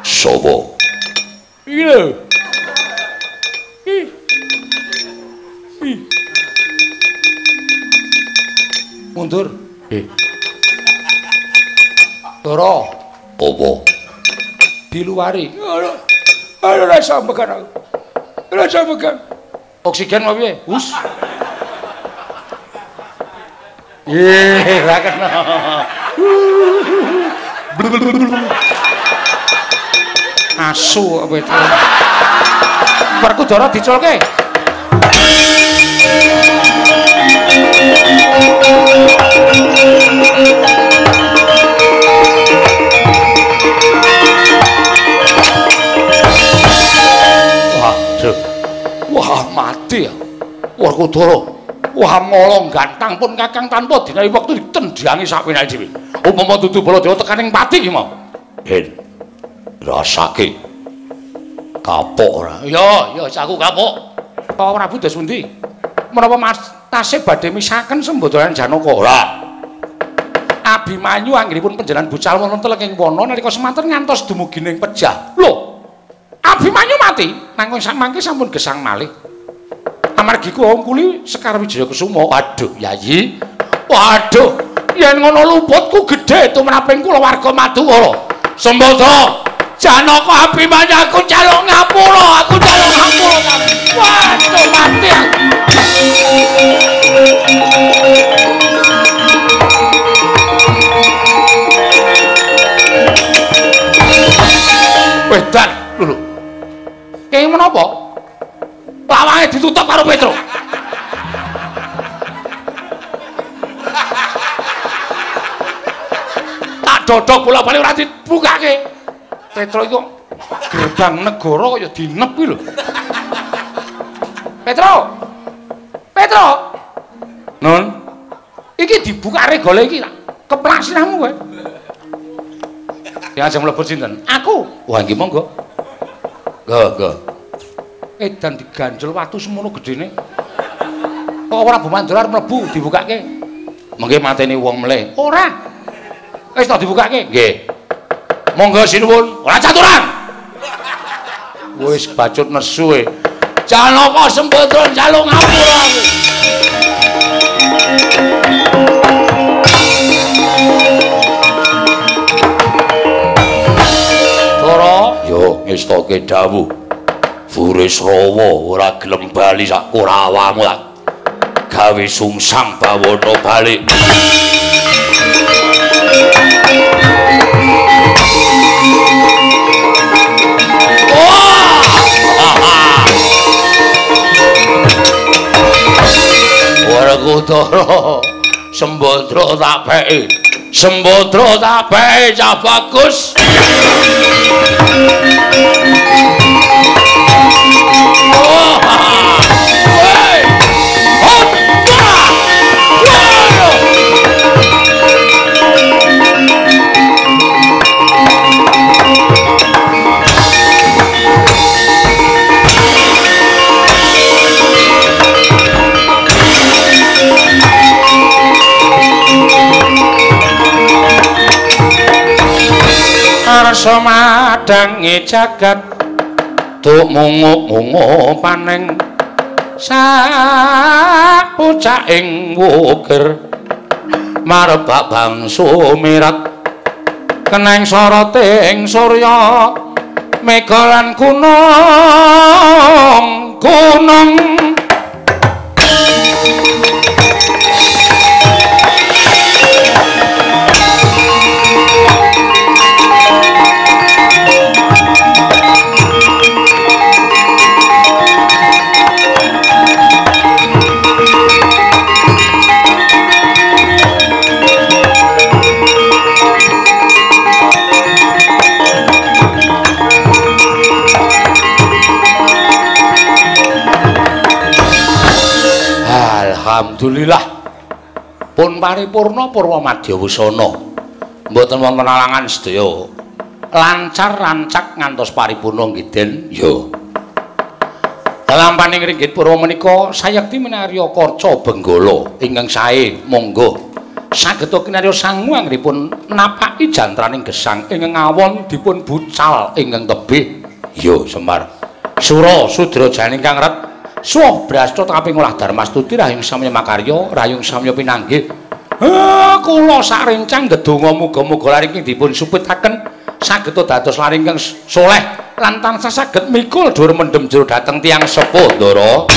Sopo? Iki lho. Ih. Ih. Mundur. Hei. Dara. Apa? Diluwari. Aduh, rasa megan aku. Rasa megan. Oksigen apa piye? Hus. Ye, ora kena. Asu apa itu? Werkudara diculke. Waduh. Wah, mati ya. Werkudara. Wah, molong gantang pun kakang tanpa dinawi wektu ditendhangi sapenake dhewe. Upama dudu Baladewa tekaning pati ki mau. Hen. Rasake. Kapok ora? Ya, ya aku kapok. Pak Prabu dos pundi? Menapa Mas tasih badhe misaken Sembadra lan Janaka? Ora. Abimanyu anggenipun panjenengan bucal wonten telenging wana nalika semanten ngantos dumugi ning pejah. Lho. Abimanyu mati, nanging samangke sampun gesang malih. Amargi kula ngkuli Sekar Wijaya Kesuma. Waduh, Yayi. Waduh, yen ngono luputku gedhe tumraping kula warga Madukara. Sembadra, Janaka Abimanyu aku njaluk ngapura, aku njaluk ngapura. Waduh, mati aku. Wedan lho. Kenging menapa? Lawange ditutup karo Petro. Tak dodok bola-bali ora dibukake. Petro iku gerbang negara kaya dinep iki lho. Petro. Petro. Nun. Iki dibuka regole iki keplak sirahmu kowe. Ya aja mlebu sinten? Aku. Wah nggih monggo. Nggo, nggo. Edan diganjel watu semono gedene. Kok ora Prabu arep mlebu dibukake? Mengke mateni wong mleh. Ora. Wis tak dibukake? Nggih. Monggo sinuwun. Ora caturan. Wis bacut nesu e. Janaka Sembadra njaluk ngapura aku. Yo ngestoke dawuh. Burisrawa ora gelem bali sak Kurawamu tak gawe sungsang bawana balik. Werkudara Sembadra tak peki. Sembadra tak peki cah bagus. Arsa madangi jagat tuk mungup-mungup paneng sak pucaking wukir marebak bangsu mirat keneng soroting surya mega lan gunung gunung. Alhamdulillah pun paripurna purwa madya wusana mboten wonten alangan sedaya lancar rancak ngantos paripurna nggih Den. Ya dalampaning ringgit purwa menika sayekti minarya Kaca Benggala ingkang sae monggo saged kinarya sangu anggenipun napaki jantraning gesang ingkang awon dipun bucal ingkang tebih. Ya Semar Sura Sudra janing kang ret suwah brasta kaping olah darmastuti rahayung samya makarya rahayung samya pinanggih. Kula sak rencang ndedonga muga-muga laring dipun supitaken saged dados laring ingkang soleh lan tansah saged mikul dhuwur mendhem jero dhateng tiyang sepuh Ndara.